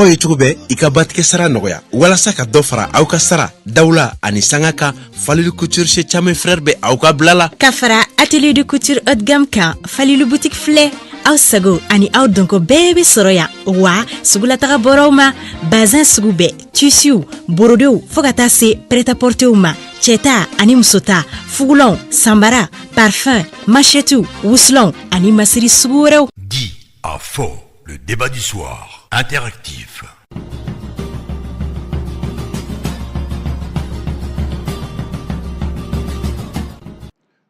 Nɔgɔ ye cogo bɛɛ i ka batigɛ sara nɔgɔya walasa ka dɔ fara aw ka sara dawula ani sanga kan. Falilu Couture chez Chame Frère bɛ aw ka bila la. Ka fara atelier de couture haut de gamme kan, Falilu boutique filɛ, aw sago ani aw dɔnko bɛɛ bɛ sɔrɔ yan. Wa sugulataga bɔraw ma, bazin sugu bɛɛ, tissuw, borodew, fɔɔ ka taa se prêt-à-porterw ma, cɛta ani musota, fugulanw, sanbara, parfum, manchettes, wusulanw ani masiri sugu wɛrɛw. Dit à fort, le débat du soir, interactif.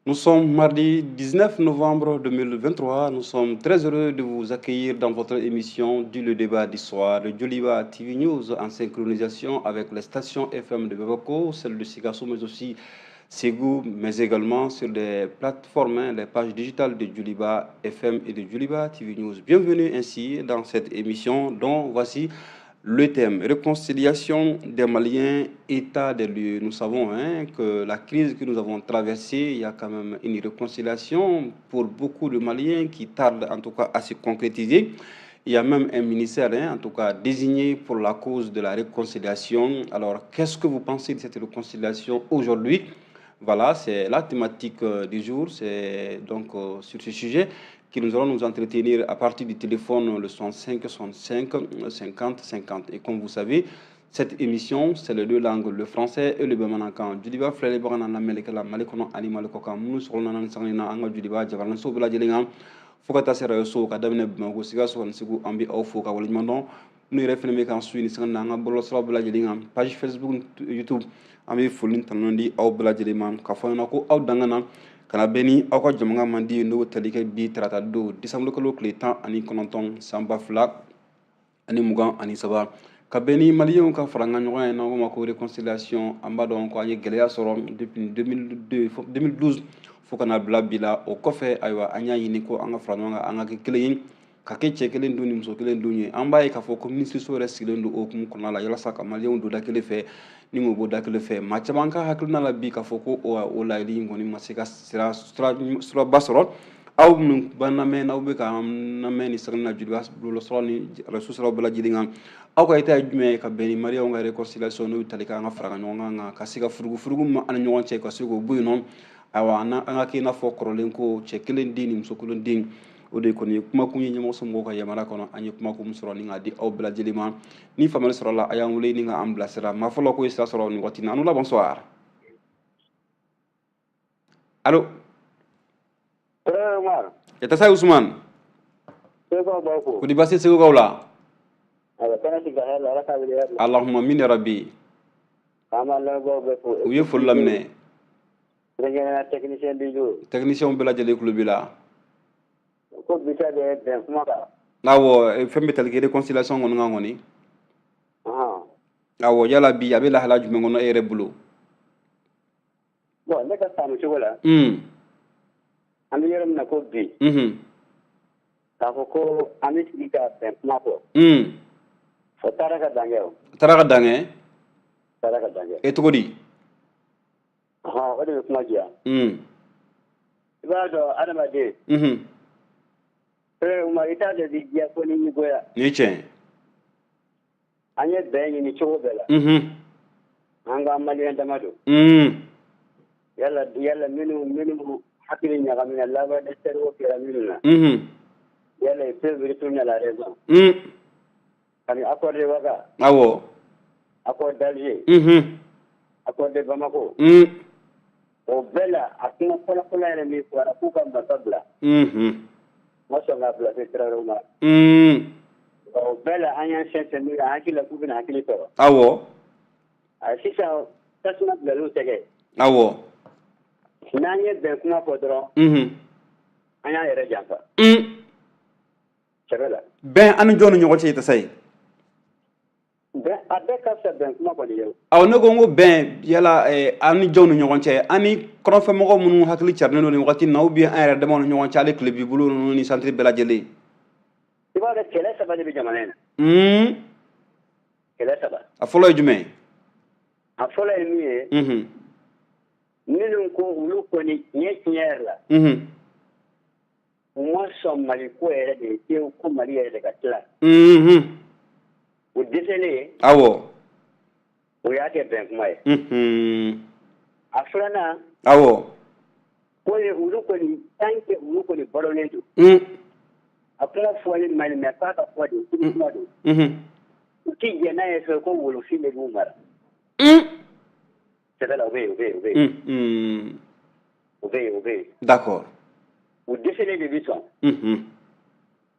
Nous sommes mardi 19 novembre 2023. Nous sommes très heureux de vous accueillir dans votre émission du Le Débat du soir de Joliba TV News en synchronisation avec les stations FM de Bamako, celle de Sikasso, mais aussi Ségou, mais également sur les plateformes, hein, les pages digitales de Joliba FM et de Joliba TV News. Bienvenue ainsi dans cette émission dont voici le thème: réconciliation des Maliens, état des lieux. Nous savons, hein, que la crise que nous avons traversée, il y a quand même une réconciliation pour beaucoup de Maliens qui tardent en tout cas à se concrétiser. Il y a même un ministère, hein, en tout cas désigné pour la cause de la réconciliation. Alors, qu'est-ce que vous pensez de cette réconciliation aujourd'hui? Voilà, c'est la thématique du jour. C'est donc sur ce sujet que nous allons nous entretenir à partir du téléphone le 65 65 50 50. Et comme vous savez, cette émission, c'est les deux langues, le français et le bamanankan. Joliba filɛ baga na lamɛnlikɛla Mali kɔnɔ ani Mali kɔ kan, minnu sɔgɔlen na ni na an ka Joliba jabaraninso bɛɛ lajɛlen kan, fo ka taa se radio so ka daminɛ Bamakɔ, Sikaso ani Segu, an bɛ aw fo ka waleɲuman dɔn. Minnu yɛrɛ fɛnɛ bɛ k'an su ni sanga na an ka bɔlɔlɔsiraw bɛɛ lajɛlen kan, page Facebook, YouTube, an bɛ foli ni tanu di aw bɛɛ lajɛlen ma k'a fɔ ɲɛna ko aw danga na ka na bɛn ni aw ka jamakan man di, n'o tali kɛ bi tarata don, décembre kalo tile 19, san 2023, ka bɛn ni maliyɛnw ka fara an ka ɲɔgɔn ye, n'an ko ma ko réconciliation. An b'a dɔn ko an ye gɛlɛya sɔrɔ depuis 2002, 2012 fo ka na bila bi la. O kɔfɛ, ayiwa, an y'a ɲini ko an ka fara ɲɔgɔn kan, an ka kɛ kelen ye, ka kɛ cɛ kelen dun ni muso kelen dun ye. An b'a ye k'a fɔ ko minisiriso yɛrɛ sigilen don o hukumu kɔnɔna la yalasa ka maliyɛnw don da kelen fɛ ni k'o bɔ da kelen fɛ. Maa caman ka hakilina la bi k'a fɔ ko o laɲini in kɔni ma se ka siraba sɔrɔ. Aw minnu b'an lamɛn, n'aw bɛ k'an lamɛn ni sanga na Joliba bɔlɔlɔsira ni réseau siraw bɛɛ lajɛlen kan, aw ka état ye jumɛn ye ka bɛn ni maliyɛnw ka réconciliation, n'o bɛ tali kɛ an ka fara ɲɔgɔn kan, ka se ka furugufurugu min an ni ɲɔgɔn cɛ, ka se k'o bɔ yen nɔ? Ayiwa, an ka kɛ i n'a fɔ kɔrɔlen ko cɛ kelen den ni muso kelen den. O de kɔni ye kumakun ye ɲɛmɔgɔso mɔgɔw ka yamaruya kɔnɔ. An ye kumakun min sɔrɔ ni k'a di aw bɛɛ lajɛlen ma, ni faamuyali sɔrɔla, a y'an wele ni k'an bilasira. Maa fɔlɔ ko ye sira sɔrɔ nin waati in na. An la, bonsoir, allo. Yatasa Usman, ko di basi Segukaw la? Allahumma amin ya rabbi. U ye foli laminɛ. Technicien bɛɛ lajɛlen kulo b'i la. Ko bi ta bɛ bɛn kuma kan. Awɔ, fɛn bɛ tali kɛ réconciliation kɔni kan kɔni. Awɔ, yala bi a bɛ lahala jumɛn kɔnɔ e yɛrɛ bolo? Bon, ne ka faamu cogo la, an bɛ yɔrɔ min na ko bi, k'a fɔ ko an bɛ sigi ka bɛn kuma fɔ, o taara ka dan kɛ o. Taara ka dan kɛ. Taara ka dan kɛ. E cogo di? O de bɛ kuma diya. I b'a dɔn, adamaden, Umar, i t'a dɔn b'i diya fo n'i y'i goya. Nin ye tiɲɛ ye. An ye bɛn ɲini cogo bɛɛ la. An ka maliyɛn dama don. Yala yala minnu hakili ɲagamina, lavage de cerveau kɛra minnu na. Yala ils peuvent retourner à la raison. Ani accord de Ouaga. Accord d'Alger. Accord de Bamako. O bɛɛ la, a kuma fɔlɔ fɔlɔ yɛrɛ min fɔra, k'u ka marifa bila. Ma sɔn k'a bila se Tarawele ma. O bɛɛ la, an y'an sɛnsɛn n'u ye, an hakili la k'u bɛna hakili sɔrɔ. A sisan, tasuma bilal'u tɛgɛ. N'an ye bɛn kuma fɔ dɔrɔn, an y'an yɛrɛ janfa. Sɛbɛ la. Bɛn an ni jɔn ni ɲɔgɔn cɛ, Tasa ye? Bɛn, a bɛɛ ka fisa bɛn kuma kɔni ye o. Awɔ, ne ko n ko bɛn, yala an ni jɔn ni ɲɔgɔn cɛ? An ni kɔrɔnfɛmɔgɔ minnu hakili carilen don nin waati in na, ou bien an yɛrɛ damaw ni ɲɔgɔn cɛ, hali tile b'i bolo ninnu ni centre bɛɛ lajɛlen? I b'a dɔn, kɛlɛ saba de bɛ jamana in na. Kɛlɛ saba. A fɔlɔ ye jumɛn ye? A fɔlɔ ye min ye, minnu ko olu kɔni tiɲɛ tiɲɛ yɛrɛ la, u ma sɔn Mali ko yɛrɛ de ye tewu, ko Mali yɛrɛ de ka tila. U dɛsɛlen, o y'a kɛ bɛn kuma ye. A filanan, ko ye olu kɔni, tant que olu kɔni balolen don, a kuma fɔli man ɲi, mais f'a ka fɔ de, kuma don. U ti jɛn n'a ye fɛ ko wolofin de b'u mara. Sɛbɛ la, o bɛ yen, o bɛ yen, o bɛ yen. O bɛ yen, o bɛ yen. U dɛsɛlen de bɛ sɔn.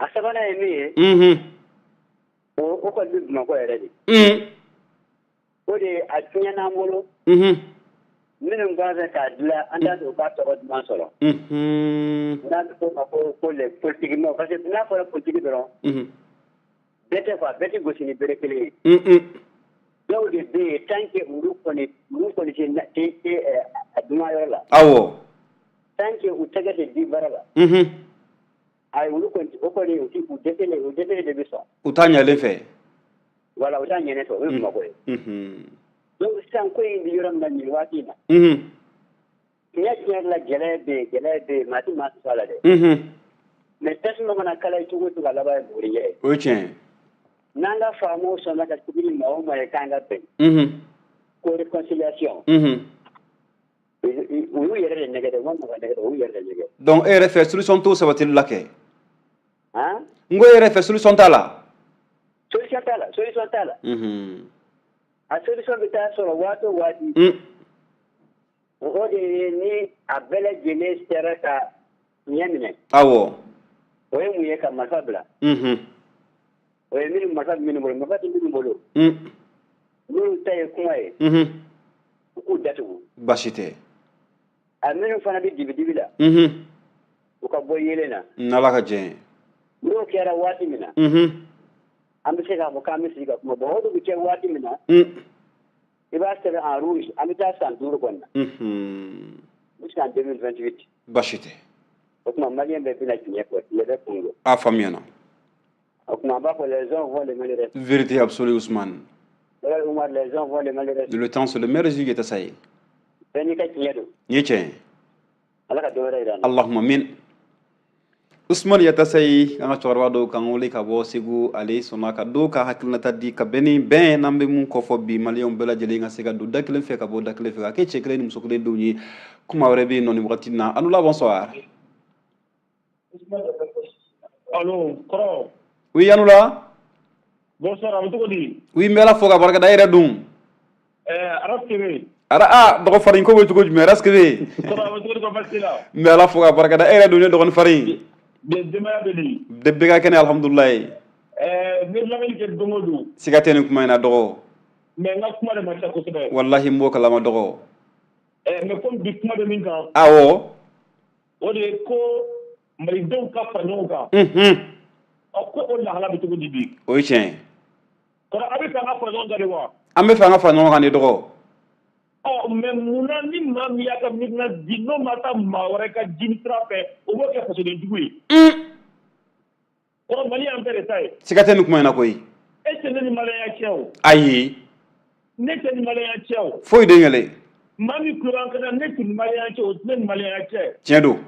A sabanan ye min ye, o kɔni bɛ Bamakɔ yɛrɛ de. O de ye a tiɲɛna an bolo. Minnu b'a fɛ k'a dilan, an t'a fɛ u k'a tɔgɔ duman sɔrɔ. N'a bɛ f'o ma ko les politiques mɔgɔw, parce que n'a fɔra politique dɔrɔn, bɛɛ tɛ quoi, bɛɛ tɛ gosi ni bere kelen ye. Dɔw de bɛ yen, tant que olu kɔni tɛ a duman yɔrɔ la. Tant que u tɛgɛ tɛ di baara la. Ayi, olu kɔni, o kɔni, u ti u dɛsɛlen, u dɛsɛlen de bɛ sɔn. U t'a ɲɛlen fɛ. Voilà, u t'a ɲɛnen fɛ, o ye Bamakɔ ye. Donc sisan, ko in bɛ yɔrɔ min na nin waati in na. Tiɲɛ tiɲɛ yɛrɛ la, gɛlɛya bɛ yen, gɛlɛya bɛ yen, maa tɛ maa sɔsɔ a la dɛ. Mais tasuma mana kalaya cogo o cogo, a laban ye bugurijɛ ye. O ye tiɲɛ ye. N'an ka faamaw sɔnna ka sigi ni maa o maa ye k'an ka bɛn. Ko réconciliation. U y'u yɛrɛ de nɛgɛ dɛ, u ma mɔgɔ nɛgɛ dɛ, u y'u yɛrɛ de nɛgɛ. Donc e yɛrɛ fɛ, solution t'o sabatili la kɛ? Han? N ko e yɛrɛ fɛ, solution t'a la? Solution t'a la, solution t'a la. A solution bɛ taa sɔrɔ waati o waati. O de ye ni a bɛɛ lajɛlen sera ka ɲɛ minɛ. O ye mun ye? Ka marifa bila. O ye minnu marifa bɛ minnu bolo, marifa tɛ minnu bolo. Minnu ta ye kuma ye. U k'u datugu. Baasi tɛ. A minnu fana bɛ dibi-dibi la. U ka bɔ yelen na. N'Ala ka jɛn ye. N'o kɛra waati min na. An bɛ se k'a fɔ k'an bɛ sigi ka kuma. Bon, o de bɛ kɛ waati min na. I b'a sɛbɛn en rouge, an bɛ taa san 5 kɔni na. Jusqu'en 2028. Baasi tɛ. O tuma, maliyɛn bɛɛ bɛna tiɲɛ fɔ, tiɲɛ bɛ kun don. A faamuyana. O tuma, an b'a fɔ: les uns vont, les malheureux. Vérité absolue, Ousmane. Ouais, Oumar, les uns vont, les malheureux. Le temps, c'est le meilleur juge, tɛ sa ye. Bɛɛ n'i ka tiɲɛ don. Nin ye tiɲɛ ye. Ala ka dɔ wɛrɛ yira an na. Allahumma amin. Usman Yatasayi, an ka cɛkɔrɔba dɔw kan wele ka bɔ Segu, ale sɔnna ka dɔw ka hakilinata di ka bɛn ni bɛn n'an bɛ mun kɔfɔ bi, maliyɛnw bɛɛ lajɛlen ka se ka don da kelen fɛ ka bɔ da kelen fɛ, ka kɛ cɛ kelen ni muso kelen denw ye. Kuma wɛrɛ bɛ yen nɔ nin wagati in na. Anula, bonsoir. Allo, kɔrɔ. Oui, Anula. Bonsoir, a bɛ cogo di? Oui, n bɛ Ala fo ka barikada. E yɛrɛ dun? Arab TV. Ara, a dɔgɔ farin ko bɛ cogo jumɛn, Raskebe? Kɔrɔ, a bɛ cogo di, ko baasi t'i la? N bɛ Ala fo ka barikada. E yɛrɛ dun, ne dɔgɔnin farin? Denbaya bɛ di? De bɛɛ ka kɛnɛ, alhamdulilayi. N bɛ lamɛnni kɛ don o don. Siga tɛ nin kuma in na, dɔgɔ. Mais n ka kuma de man ca kosɛbɛ. Wallahi, n b'o kalama, dɔgɔ. Mais comme bi kuma bɛ min kan. O de ye ko malidenw ka fara ɲɔgɔn kan. Ɔ, ko o lahala bɛ cogo di bi? O ye tiɲɛ ye. Kɔrɔ, a bɛ fɛ an ka fara ɲɔgɔn kan de wa? An bɛ fɛ an ka fara ɲɔgɔn kan de, dɔgɔ. Ɔ, mais munna ni maa min y'a ka miirina di, n'o ma taa maa wɛrɛ ka jini sira fɛ, o b'o kɛ fasoden jugu ye? Kɔrɔ, Mali y'an bɛɛ de ta ye. Siga tɛ nin kuma in na koyi. E tɛ ne ni maliyɛnya cɛ o. Ayi. Ne tɛ ni maliyɛnya cɛ o. Foyi den yɛlɛ. Maa min tulo b'an kan na, ne tɛ ni maliyɛnya cɛ o, tɛ ne ni maliyɛnya cɛ. Tiɲɛ don.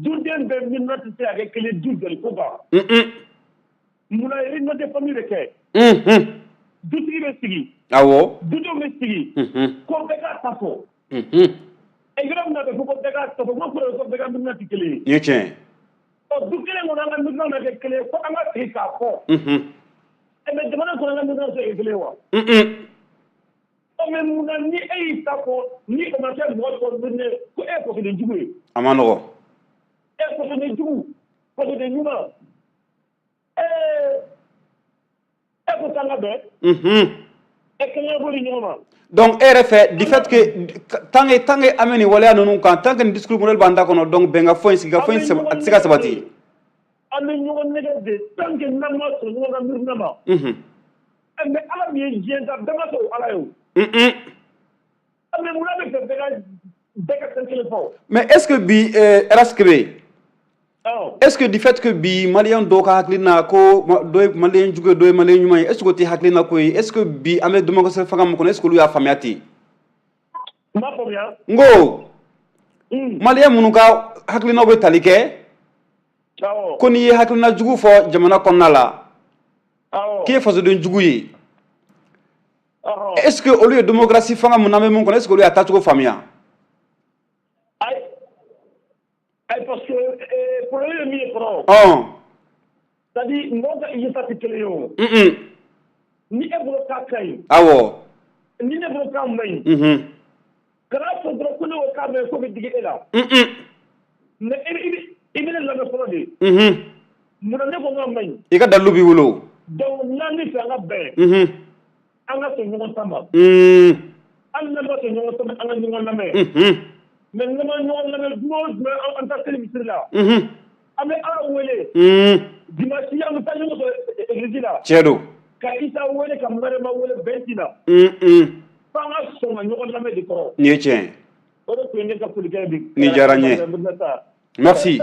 Duden bɛɛ miirina tɛ se ka kɛ kelen du jɔli ko kan. Munna réunion de famille bɛ kɛ? Dutigi bɛ sigi. Dudenw bɛ sigi. Ko bɛɛ k'a ta fɔ. Ɛ, yɔrɔ min na bɛ fɔ ko bɛɛ k'a ta fɔ, ko ko bɛɛ ka miirina tɛ kelen ye. Nin ye tiɲɛ ye. Ɔ, du kelen kɔnɔ, an ka miirina ma kɛ kelen ye, ko an ka sigi k'a fɔ. Ɛ, mais jamana kɔnɔ, an ka miirina tɛ se ka kɛ kelen ye wa? Ɔ, mais munna ni e y'i ta fɔ, ni o ma kɛ mɔgɔ tɔ miirina ye, ko e ye fasoden jugu ye? A ma nɔgɔ. E fasoden jugu, fasoden ɲuman, ee, e ko k'an ka bɛn. E kɛɲɛ bɔ di ɲɔgɔn ma. Donc e yɛrɛ fɛ, du fait que tant que an bɛ nin waleya ninnu kan, tant que nin discours modèle b'an da kɔnɔ, donc bɛnkan fɔ in, sigikafɔ in, a tɛ se ka sabati. An bɛ ɲɔgɔn nɛgɛ de tant que n'an ma sɔn ɲɔgɔn ka miirina ma. Ɛ, mais Ala min ye diɲɛ da, bɛɛ ma sɔn o Ala ye o. Ɛ, mais munna bɛ fɛ bɛɛ ka fɛn kelen fɔ? Mais est ce que bi RSKB, est ce que du fait que bi maliyɛn dɔw ka hakilina ko dɔ ye maliyɛn jugu ye, dɔ ye maliyɛn ɲuman ye, est ce que o tɛ hakilina ko ye? Est ce que bi an bɛ démocratie fanga min kɔnɔ, est ce que olu y'a faamuya ten? N m'a faamuya. N ko maliyɛn minnu ka hakilinaw bɛ tali kɛ ko n'i ye hakilina jugu fɔ jamana kɔnɔna la, K'i ye fasoden jugu ye. Est ce que olu ye démocratie fanga mun n'an bɛ mun kɔnɔ, est ce que olu y'a taacogo faamuya? Ayi ayi, parce que problème ye min ye kɔrɔ, c'est à dire mɔgɔw ka yeta tɛ kelen ye o. Ni e bolo k'a ka ɲi, ni ne bolo k'a man ɲi, kana fɔ dɔrɔn ko ne ko k'a man ɲi, ko bɛ digi e la. Mais i bɛ ne lamɛn fɔlɔ de. Munna ne ko k'a man ɲi? I ka dalilu b'i bolo. Donc n'an bɛ fɛ an ka bɛn, an ka sɔn ɲɔgɔn ta ma. Hali n'an ma sɔn ɲɔgɔn ta ma, an ka ɲɔgɔn lamɛn. Mais n'an ma ɲɔgɔn lamɛn, juma o juma an taa seli misiri la. An bɛ Ala wele. Dimanche an bɛ taa ɲɔgɔn sɔrɔ église la. Tiɲɛ don. Ka Isa wele, ka Mariama wele, bɛn t'i la. F'an ka sɔn ka ɲɔgɔn lamɛn de kɔrɔ. Nin ye tiɲɛ ye. O de tun ye ne ka folikan ye bi. Nin diyara n ye. Merci.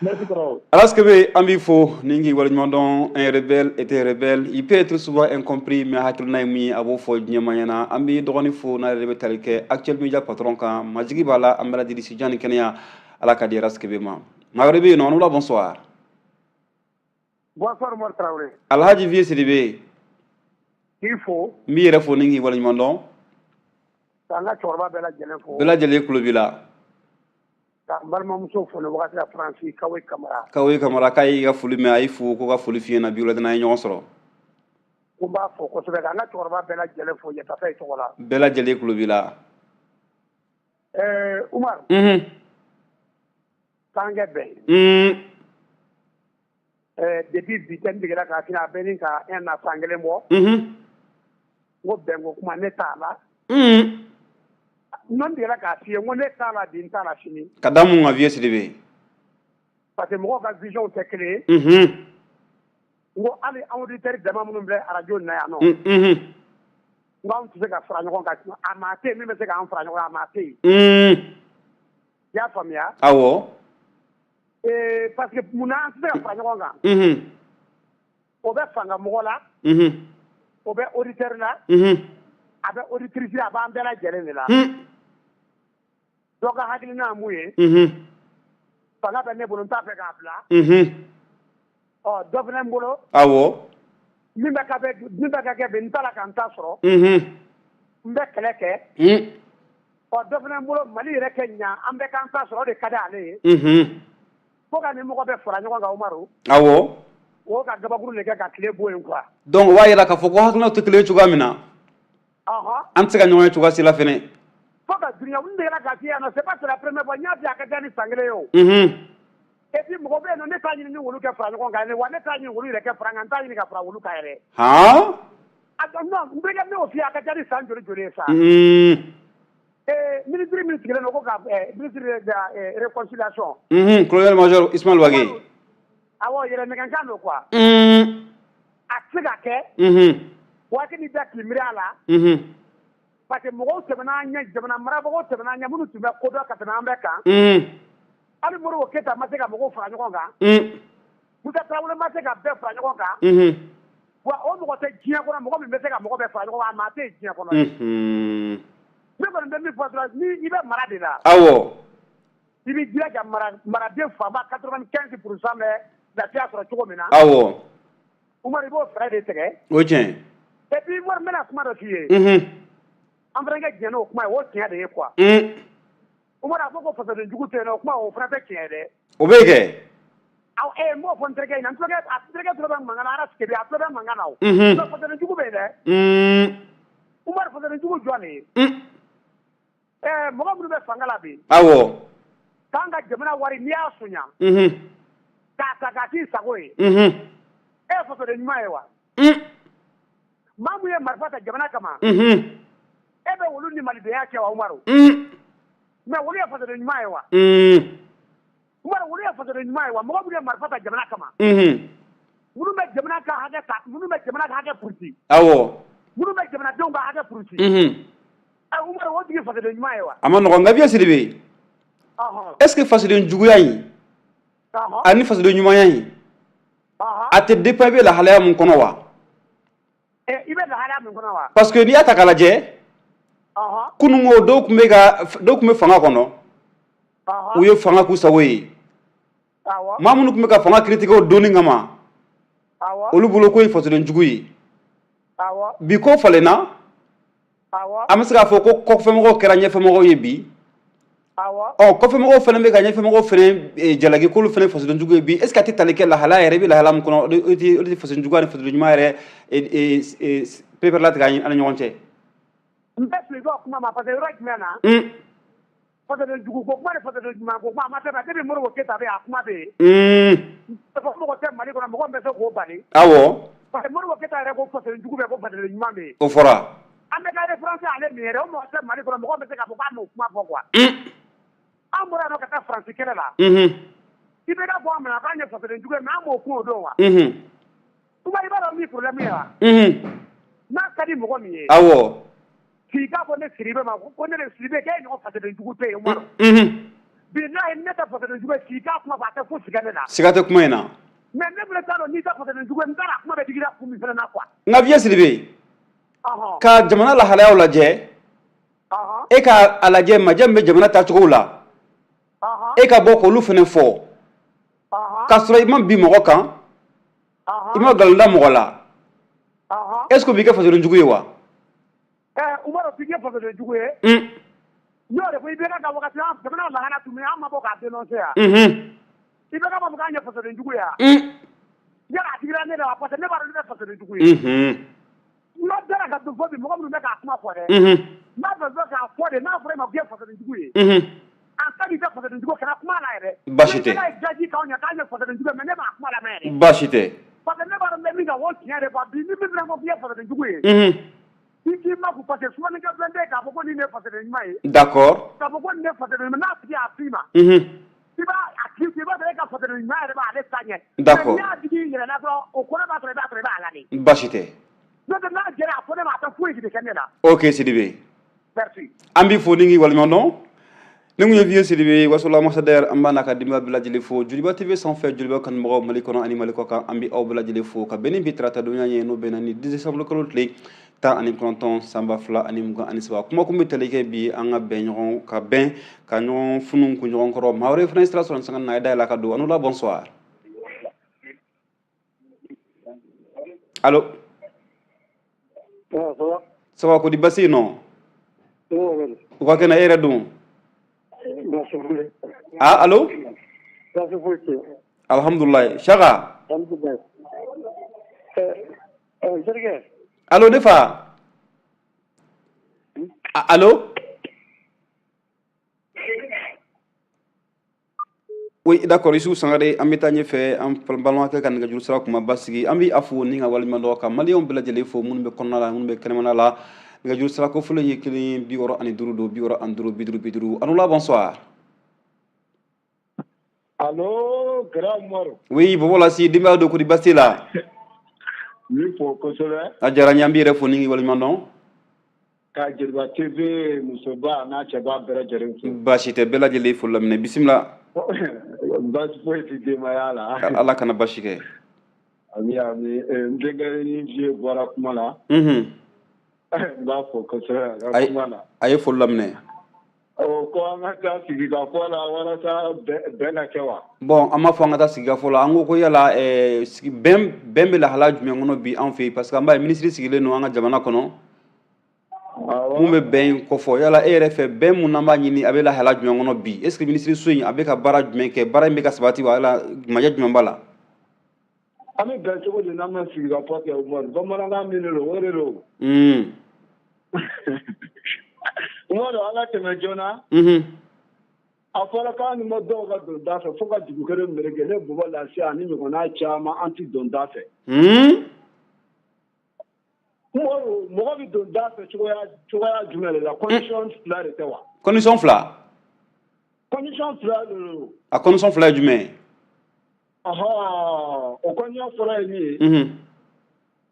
Merci kɔrɔ. Alaskebe, an b'i fo ni k'i waleɲuman dɔn. Un rebelle est un rebelle, il peut être souvent incompris, mais hakilina ye min ye, a b'o fɔ diɲɛma ɲɛna. An b'i dɔgɔnin fo n'a yɛrɛ bɛ tali kɛ Actuel Media patron kan. Majigi b'a la, an bɛ lajɛlen si jan ni kɛnɛya, Ala ka di Alaskebe ma. Maa wɛrɛ bɛ yen nɔ, an la, bonsoir. Bonsoir Umar Traoré. Alhaji Vieux Sidibe. K'i fo. N b'i yɛrɛ fo ni k'i waleɲuman dɔn. K'an ka cɛkɔrɔba bɛɛ lajɛlen fo. Bɛɛ lajɛlen tulo b'i la. Ka n balimamuso fo nin wagati la Faransi, Kawe Kamara. Kawe Kamara, k'a y'i ka foli mɛn, a y'i fo ko ka foli f'i ɲɛna bi wulada, n'an ye ɲɔgɔn sɔrɔ. Ko n b'a fo kosɛbɛ, k'an ka cɛkɔrɔba bɛɛ lajɛlen fo Yatafe tɔgɔ la. Bɛɛ lajɛlen tulo b'i la. Umar. K'an kɛ bɛn. Depuis bi tɛ, n degera k'a f'i ɲɛna, a bɛ ni ka un an san kelen bɔ. N ko bɛnko kuma ne t'a la. N degera k'a f'i ye, n ko ne t'a la bi, n t'a la sini. Ka da mun kan, Vieux Sidibe? Parce que mɔgɔw ka vision tɛ kelen ye. N ko hali auditeur dama minnu filɛ radio nin na yan nɔ. N ko anw tɛ se ka fara ɲɔgɔn kan, a maa tɛ yen min bɛ se k'an fara ɲɔgɔn kan, a maa tɛ yen. I y'a faamuya? Awɔ. Parce que munna an tɛ se ka fara ɲɔgɔn kan? O bɛ fanga mɔgɔ la. O bɛ auditeur la. A bɛ auditrice la, a b'an bɛɛ lajɛlen de la. Dɔ ka hakilina ye mun ye? Fanga bɛ ne bolo, n t'a fɛ k'a bila. Ɔ, dɔ fana n bolo. Min bɛ ka kɛ bi, n t'a la ka n ta sɔrɔ. N bɛ kɛlɛ kɛ. Ɔ, dɔ fana n bolo, Mali yɛrɛ kɛ ɲa, an bɛɛ k'an ta sɔrɔ, o de ka di ale ye. Fo ka ni mɔgɔ bɛ fara ɲɔgɔn kan, Umaru. O ka gabakuru de kɛ ka tile bɔ yen quoi. Donc o b'a yira k'a fɔ ko hakilinaw tɛ kelen ye cogoya min na, an tɛ se ka ɲɔgɔn ye cogoya si la fɛnɛ. Fo ka dunuya n degera k'a f'i ye yan nɔ, c'est pas, c'est la première fois n y'a f'i ye, a ka ca ni san kelen ye o. Et puis mɔgɔ bɛ yen nɔ, ne t'a ɲini ni wulu kɛ fara ɲɔgɔn kan, wa ne t'a ɲini wulu yɛrɛ kɛ fara kan, n t'a ɲini ka fara wulu kan yɛrɛ. A non, n bɛ ne y'o f'i ye, a ka ca ni san joli joli ye sa. Ministre min sigilen don ko ka ministre de la réconciliation. Colonel major Ismaël Wagué. Awɔ, yɛrɛ nɛgɛnkan don quoi. A tɛ se ka kɛ. Waati min bɛɛ k'i miiri a la. Parce que mɔgɔw tɛmɛna an ɲɛ, jamana marabagaw tɛmɛna an ɲɛ, minnu tun bɛ kodɔn ka tɛmɛ an bɛɛ kan. Hali Modibo Keyita ma se ka mɔgɔw fara ɲɔgɔn kan. Musa Tarawele ma se ka bɛɛ fara ɲɔgɔn kan. Wa o mɔgɔ tɛ diɲɛ kɔnɔ, mɔgɔ min bɛ se ka mɔgɔ bɛɛ fara ɲɔgɔn kan, a maa tɛ yen diɲɛ kɔnɔ. Ne kɔni bɛ min fɔ dɔrɔn, ni i bɛ mara de la. I b'i jilaja maraden fanba 95 % bɛ lafiya sɔrɔ cogo min na. Umaru, i b'o fɛɛrɛ de tigɛ. O ye tiɲɛ ye. Et puis Umaru, n bɛna kuma dɔ f'i ye. An fana ka jɛn n'o kuma ye, o tiɲɛ de ye quoi. Umaru, a fɔ ko fasoden jugu tɛ yen nɔ, o kuma o fana tɛ tiɲɛ ye dɛ. O bɛ kɛ. Aw n b'o fɔ n terikɛ ɲɛna, n terikɛ, a terikɛ tulo bɛ mankan na, Aras Kebe, a tulo bɛ mankan na o. Mais fasoden jugu bɛ yen dɛ. Umaru, fasoden jugu jɔn de ye? Mɔgɔ minnu bɛ fanga la bi. K'an ka jamana wari, n'i y'a sonya. K'a ta k'a k'i sago ye. E ye fasoden ɲuman ye wa? Maa mun ye marifa ta jamana kama. E bɛ olu ni malidenya kɛ wa, Umaru? Mais olu ye fasoden ɲuman ye wa? Umaru, olu ye fasoden ɲuman ye wa? Mɔgɔ minnu ye marifa ta jamana kama. Minnu bɛ jamana ka hakɛ ta, minnu bɛ jamana ka hakɛ puruti. Minnu bɛ jamanadenw ka hakɛ puruti. Umaru, o tigi fasoden ɲuman ye wa? A ma nɔgɔn nka, Vieux Sidibe. Est ce que fasoden juguya in ani fasoden ɲumanya in, a tɛ dépend i bɛ lahalaya mun kɔnɔ wa? I bɛ lahalaya min kɔnɔ wa? Parce que n'i y'a ta k'a lajɛ, kunun ko dɔw tun bɛ fanga kɔnɔ, u ye fanga k'u sago ye. Maa minnu tun bɛ ka fanga critiquer o donni kama, Olu bolo ko ye fasoden jugu ye. Bi ko falenna. An bɛ se k'a fɔ ko kɔfɛmɔgɔw kɛra ɲɛfɛmɔgɔw ye bi. Ɔ, kɔfɛmɔgɔw fana bɛ ka ɲɛfɛmɔgɔw fana jalaki k'olu fana fasoden jugu ye bi. Est ce que a tɛ tali kɛ lahalaya yɛrɛ, i bɛ lahalaya min kɔnɔ, o de tɛ fasoden juguya ni fasoden ɲuman yɛrɛ pereperelatigɛ an ni ɲɔgɔn cɛ? N bɛ sɔn i ka kuma ma, parce que yɔrɔ jumɛn na, fasoden jugu ko kuma ni fasoden ɲuman ko kuma, a ma tɛmɛ. Depuis Modibo Keyita bɛ yen, a kuma bɛ yen. Mɔgɔ tɛ Mali kɔnɔ, mɔgɔ min bɛ se k'o bali. Parce que Modibo Keyita yɛrɛ ko fasoden jugu bɛ, ko fasoden ɲuman bɛ yen. O fɔra. An bɛ ka référence ale min yɛrɛ, o mɔgɔ tɛ Mali kɔnɔ, mɔgɔ bɛ se k'a fɔ k'a m'o kuma fɔ quoi. An bɔra yan nɔ ka taa Faransi kɛlɛ la. IBK bɔ an ma k'an ye fasoden jugu ye, mais an m'o kun o don wa? Kuma, i b'a dɔn min problème ye wa? N'a ka di mɔgɔ min ye. K'i k'a fɔ ne Sidibe ma ko ne de Sidibe, k'e ɲɔgɔn fasoden jugu tɛ yen, Umaru. Bilahi, ne tɛ fasoden jugu ye, k'i k'a kuma fɔ, a tɛ fosi kɛ ne la. Siga tɛ kuma in na. Mais ne fana t'a dɔn n'i tɛ fasoden jugu ye, n t'a dɔn a kuma bɛ digi la kun min fana na quoi. Nka vieux Sidibe, ka jamana lahalayaw lajɛ, e ka a lajɛ majɛ min bɛ jamana taacogo la, e ka bɔ k'olu fana fɔ, k'a sɔrɔ i ma bin mɔgɔ kan, i ma nkalon da mɔgɔ la, est ce que o b'i kɛ fasoden jugu ye wa? Umaru, t'i kɛ fasoden jugu ye. N y'o de fɔ, IBK ka wagati, an jamana lahala tun bɛ yen, an ma bɔ k'a dénoncer yan. IBK b'a fɔ k'an ye fasoden jugu ye yan. Yala a digira ne la wa? Parce que ne b'a dɔn ne tɛ fasoden jugu ye. N ma dara ka don fo bi, mɔgɔ minnu bɛ k'a kuma fɔ dɛ. N b'a fɛ k'a fɔ de, n'a fɔra e ma k'i ye fasoden jugu ye. En tant que i tɛ fasoden jugu ye, kana kuma a la yɛrɛ. Baasi tɛ. IBK ye gaji k'anw ɲɛ k'an ye fasoden jugu ye, mais ne m'a kuma lamɛn yɛrɛ. Baasi tɛ. Parce que ne b'a dɔn n bɛ min kan, o tiɲɛ de quoi. Bi ni min fana ko k'i ye fasoden jugu ye, i k'i makun, parce que sumanikɛ fɛn tɛ k'a fɔ ko nin de ye fasoden ɲuman ye. K'a fɔ ko nin de ye fasoden ɲuman ye, n'a tigi y'a f'i ma, i b'a a tigi i b'a sɔrɔ e ka fasoden ɲuman yɛrɛ b'ale ta ɲɛ. Mais n'i y'a digi i yɛrɛ la dɔrɔn, o kɔnɔ b'a sɔrɔ i b'a sɔrɔ i b'a la de. Baasi tɛ. N'o tɛ, n'a jɛra a fɔ ne ma, a tɛ foyi de kɛ ne la. Ok Sidibe. Merci. An b'i fo ni k'i waleɲuman dɔn. Nin kun ye vieux Sidibe Wasola ambassadeur. An b'a n'a ka denbaya bɛɛ lajɛlen fo Joliba TV sanfɛ. Joliba kanubagaw Mali kɔnɔ ani Mali kɔ kan, an bɛ aw bɛɛ lajɛlen fo ka bɛn ni bi tarata donya ye, n'o bɛnna ni décembre kalo tile 19 san 2023. Kuma kun bɛ tali kɛ bi an ka bɛn ɲɔgɔn ka bɛn ka ɲɔgɔn funu kun ɲɔgɔn kɔrɔ. Maa wɛrɛ fana ye sira sɔrɔ sanga na, a ye dayɛlɛ ka don. A n'u la, bonsoir. Allo. Ça va? Ko di, basi yen nɔ? U ka kɛnɛ, e yɛrɛ dun? Ah, allo. Alhamdulilayi, Saka. Allo, ne fa. Allo. Oui, d'accord, Issou Sangare, an bɛ taa ɲɛfɛ. An balimakɛ ka nɛgɛjuru sira kuma basigi. An bɛ a fo ni ka waleɲuman dɔn, ka maliyɛnw bɛɛ lajɛlen fo, minnu bɛ kɔnɔna la, minnu bɛ kɛnɛmana la. Nɛgɛjuru sira ko fɔlɔ ye 1 65 don, 65 50 50. A n'u la, bonsoir. Allo, Grand Umaru. Oui, Bobo Lasi, denbaya don, ko di, basi la? N b'i fo kosɛbɛ. A diyara n ye, an b'i yɛrɛ fo ni k'i waleɲuman dɔn. Ka Joliba TV musoba n'a cɛba bɛɛ lajɛlen fo. Baasi tɛ, bɛɛ lajɛlen fo laminɛ, bisimila. Baasi foyi tɛ denbaya la. Ala kana baasi kɛ. Ami ami, n denkɛ ni vieux bɔra kuma la. N b'a fo kosɛbɛ a ka kuma la. A ye foli laminɛ. O ko an ka taa sigikafɔ la walasa bɛn ka kɛ wa? Bon, an m'a fɔ an ka taa sigikafɔ la. An ko ko yala bɛn bɛ lahala jumɛn kɔnɔ bi an fɛ yen? Parce que an b'a ye minisiri sigilen don an ka jamana kɔnɔ mun bɛ bɛn kɔfɔ. Yala e yɛrɛ fɛ, bɛn mun n'an b'a ɲini, a bɛ lahala jumɛn kɔnɔ bi? Est ce que minisiri so in a bɛ ka baara jumɛn kɛ? Baara in bɛ ka sabati wa? Yala majɛ jumɛn b'a la? An bɛ bɛn cogo di n'an ma sigikafɔ kɛ, Umaru? Bamanankan min de don, o de don. Umaru, an ka tɛmɛ joona. A fɔra k'an ni ma dɔw ka don da fɛ fo ka dugu kelen meleke. Ne Bɔbɔ Lasi ani ɲɔgɔnna caman, an tɛ don da fɛ. Umaru, mɔgɔ bɛ don da fɛ cogoya jumɛn de la? Condition fila de tɛ wa? Condition fila? Condition fila de don. A condition fila ye jumɛn ye? Ɔhɔ, o condition fɔlɔ ye min ye,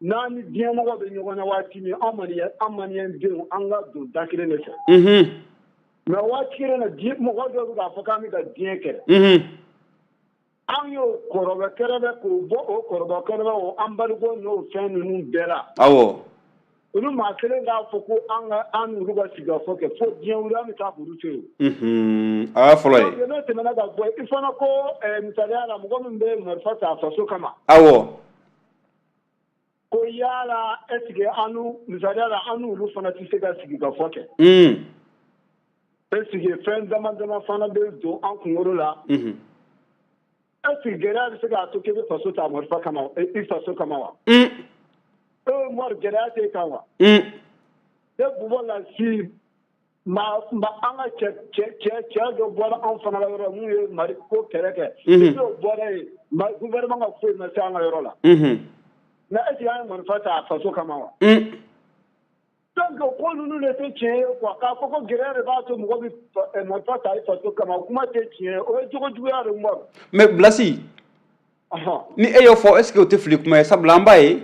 n'an ni diɲɛmɔgɔ bɛ ɲɔgɔn na waati min, an maliyɛn denw, an ka don da kelen de fɛ. Mais waati kelen na, mɔgɔ dɔw bɛ k'a fɔ k'an bɛ ka diɲɛ kɛlɛ. An y'o kɔrɔbɛ kɛrɛbɛ k'o bɔ, o kɔrɔbɛ kɛrɛbɛ, o embargo n'o fɛn ninnu bɛɛ la. Olu maa kelen k'a fɔ ko an ka an n'olu ka sigikafɔ kɛ fo diɲɛ wuli, an bɛ taa k'olu to yen. A y'a fɔlɔ ye. N'o tɛmɛna ka bɔ yen, i fana ko misaliya la, mɔgɔ min bɛ marifa ta a faso kama. yala est ce que an n'u, misaliya la, an n'olu fana tɛ se ka sigi ka fɔ kɛ? Est ce que fɛn dama dama fana bɛ don an kunkolo la? Est ce que gɛlɛya bɛ se k'a to k'e bɛ faso ta marifa kama, i faso kama wa? E Umaru, gɛlɛya t'e kan wa? Ne Bubɔ la si ma ma, an ka cɛ cɛ cɛ cɛ dɔ bɔra anw fana ka yɔrɔ la, mun ye Mali ko kɛlɛ kɛ. N'o bɔra yen, gouvernement ka foyi ma se an ka yɔrɔ la. Mais est ce que an ye marifa ta a faso kama wa? Donc ko ninnu de tɛ tiɲɛ ye quoi. K'a fɔ ko gɛlɛya de b'a to mɔgɔ bɛ marifa ta i faso kama, o kuma tɛ tiɲɛ ye, o ye jogo juguya de, Umaru. Mais Blasi, ni e y'o fɔ, est ce que o tɛ fili kuma ye? Sabula an b'a ye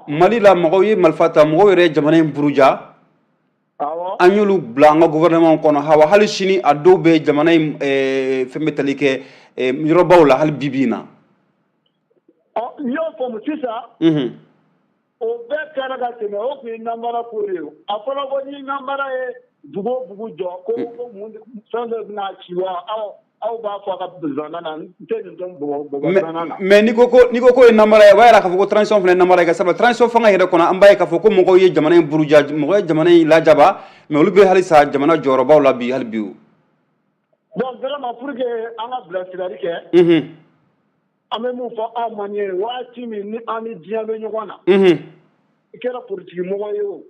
Mali la, mɔgɔw ye marifa ta, mɔgɔw yɛrɛ ye jamana in buruja. An y'olu bila an ka gouvernement kɔnɔ. Hawa, hali sini a dɔw bɛ jamana in fɛn bɛ tali kɛ yɔrɔbaw la hali bi bi in na. Ɔ, n y'o faamu sisan. O bɛɛ kɛra ka tɛmɛ, o tun ye nanbara ko de ye. A fɔra ko ni nanbara ye dugu o dugu jɔ, ko mun fɛn dɔ bɛna ci wa, aw b'a fɔ a ka zana na, n tɛ nin dɔn bɔbɔ zana na. Mais n'i ko ye namara ye, o b'a yira k'a fɔ ko transition fana ye namara ye ka sabula transition fanga yɛrɛ kɔnɔ, an b'a ye k'a fɔ ko mɔgɔw ye jamana in buruja, mɔgɔw ye jamana in lajaba, mais olu bɛ halisa jamana jɔyɔrɔbaw la bi hali bi o. Bon, vraiment, pour que an ka bilasirali kɛ, an bɛ mun fɔ anw Maliyɛn ye, waati min ni an ni diɲɛ bɛ ɲɔgɔn na, i kɛra politiki mɔgɔ ye o,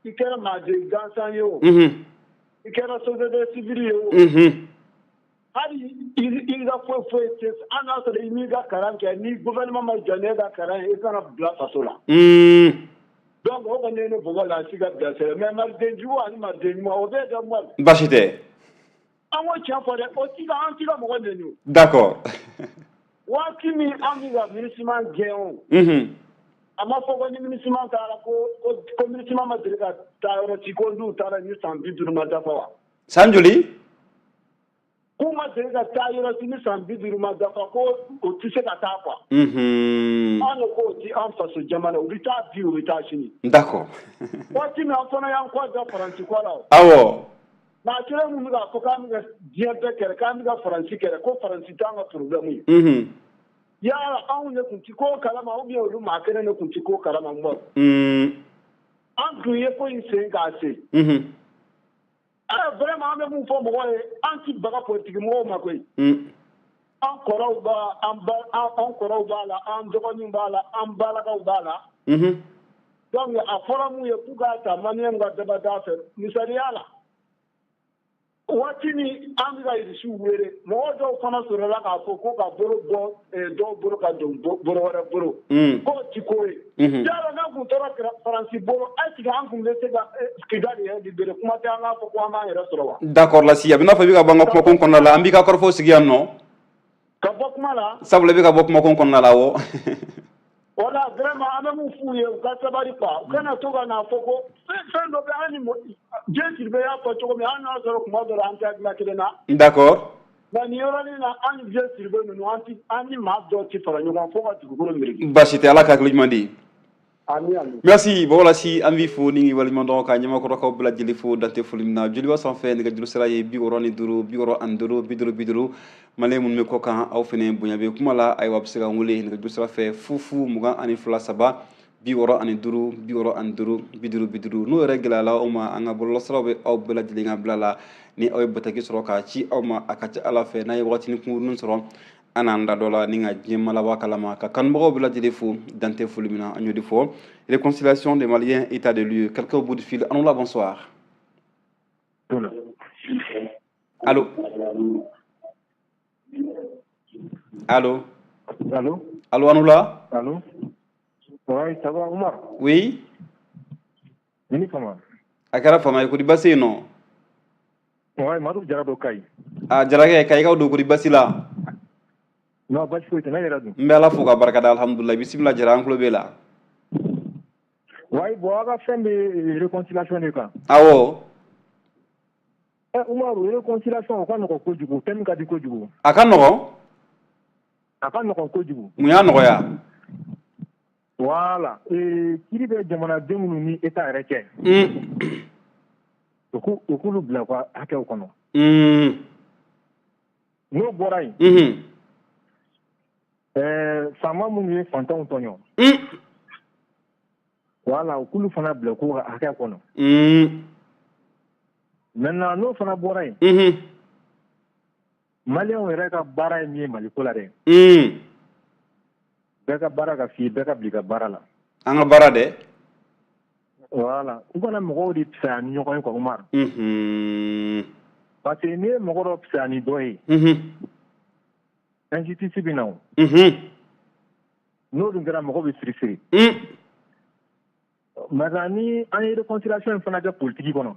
i kɛra maaden gansan ye o, i kɛra société civile ye o, hali i ka foyi foyi tɛ, hali n'a sɔrɔ i m'i ka kalan kɛ, ni gouvernement ma jɔ n'e ka kalan ye, i kana bila faso la. Donc o kɔni ye ne bɔbɔ la si ka bilasira. Mais maliden jugu ani maliden ɲuman, o bɛɛ dɛ, Umaru. Baasi tɛ. An ko tiɲɛ fɔ dɛ, o ti ka an ti ka mɔgɔ nɛni o. Waati min an bɛ ka MINUSMA gɛn o, a ma fɔ ko ni MINUSMA taara ko MINUSMA ma deli ka taa yɔrɔ ci, ko n'u taara ni san 50 ma dafa wa? San joli? K'u ma deli ka taa yɔrɔ ci ni san 50 ma dafa, ko o tɛ se ka taa quoi. An de k'o ti an faso jamana, u bɛ taa bi, u bɛ taa sini. Waati min an fana y'an kɔ da Faransi kɔ la o. Maa kelen min bɛ k'a fɔ k'an bɛ ka diɲɛ bɛɛ kɛlɛ, k'an bɛ ka Faransi kɛlɛ, ko Faransi t'an ka problème ye. Yala anw de tun ti ko kalama ou bien olu maa kelen de tun ti ko kalama, Umaru? An tun ye ko in sen k'a sen. Vraiment, an bɛ mun fɔ mɔgɔw ye, an ti baga politiki mɔgɔw ma koyi. An kɔrɔw b'a an ba an kɔrɔw b'a la, an dɔgɔninw b'a la, an balakaw b'a la. Donc a fɔra mun ye k'u k'a ta Maliyɛnw ka dabada fɛ. Misaliya la, waati min an bɛ ka Irisiw wele, mɔgɔ dɔw fana sɔrɔla k'a fɔ ko ka bolo bɔ dɔw bolo ka don bolo wɛrɛ bolo, k'o ti ko ye. Yala n'an kun tora Faransi bolo, est ce que an kun bɛ se ka Kidali yɛrɛ libérer? Kuma tɛ an k'a fɔ ko an b'an yɛrɛ sɔrɔ wa? D'accord Lasi, a bɛ n'a fɔ i bɛ ka bɔ an ka kumakun kɔnɔna la, an b'i ka kɔrɔfɔw sigi yan nɔ. Ka bɔ kuma la. Sabula i bɛ ka bɔ kumakun kɔnɔna la, awɔ. Wala, vraiment, an bɛ mun f'u ye, u ka sabali quoi, u kana to ka n'a fɔ ko fɛn dɔ bɛ an ni diɲɛ Sidibe y'a fɔ cogo min, hali n'a sɔrɔ kuma dɔ la an tɛ hakilina kelen na. Mais nin yɔrɔnin na, an ni diɲɛ Sidibe ninnu, an ti an ni maa dɔw ti fara ɲɔgɔn fo ka dugukolo meleke. Baasi tɛ, Ala ka hakili ɲuman di. Ami ami. Merci Bɔbɔ Lasi, an b'i fo ni k'i waleɲuman dɔn, ka ɲɛmakɔrɔkaw bɛɛ lajɛlen fo dante foli min na. Joliba sanfɛ, nɛgɛjuru sira ye 65 65 50 50. Maliyɛn minnu bɛ kɔ kan, aw fɛnɛ bonya bɛ kuma la. Ayiwa, a bɛ se ka n wele nɛgɛjuru sira fɛ 00 22 3 65 65 50 50. N'o yɛrɛ gɛlɛyala aw ma, an ka bɔlɔlɔsiraw bɛ aw bɛɛ lajɛlen ka bila la. Ni aw ye bataki sɔrɔ k'a ci aw ma, a ka ca Ala fɛ, n'a ye wagatinin kunkurunin sɔrɔ, an n'an da dɔ la ni ka diɲɛ malaba kalama. Ka kanubagaw bɛɛ lajɛlen fo dante foli min na, an y'o de fɔ. Réconciliation des Maliens, état de lieu. Quelqu'un au bout du fil. Anoula, bonsoir. Allô, allô? Allô? Allô, Anoula? Allô? Ouais, ça va, Omar? Oui. Ni fama. A kɛra fama ye, kodi basi yen nɔ? Ouais, Madu Jara do Kayi. A Jarakɛ, Kayikaw don, kodi basi la? Non, basi foyi tɛ, ne yɛrɛ dun? N bɛ Ala fo ka barika da, alhamdulilayi. Bisimila Jara, an tulo b'e la. Ouais, bon, aw ka fɛn bɛ réconciliation de kan. Awɔ. Ɛ Umaru, réconciliation, o ka nɔgɔn kojugu, thème ka di kojugu. A ka nɔgɔn? A ka nɔgɔn kojugu. Mun y'a nɔgɔya? Voilà, kiiri bɛ jamanaden minnu ni État yɛrɛ cɛ. U k'olu bila u ka hakɛw kɔnɔ. N'o bɔra yen. Faama minnu ye fantanw tɔɲɔ, voilà, u k'olu fana bila k'u ka hakɛ kɔnɔ. Maintenant, n'o fana bɔra yen, Maliyɛnw yɛrɛ ka baara ye min ye Maliko la dɛ, bɛɛ ka baara ka f'i ye, bɛɛ ka bila i ka baara la. An ka baara dɛ. Voilà, u kana mɔgɔw de fisaya ni ɲɔgɔn ye quoi, Umar. Parce que n'i ye mɔgɔ dɔ fisaya ni dɔ ye, injustice bɛ na o. N'o dun kɛra, mɔgɔ bɛ firisiri. Maintenant, ni an ye réconciliation in fana kɛ politique kɔnɔ,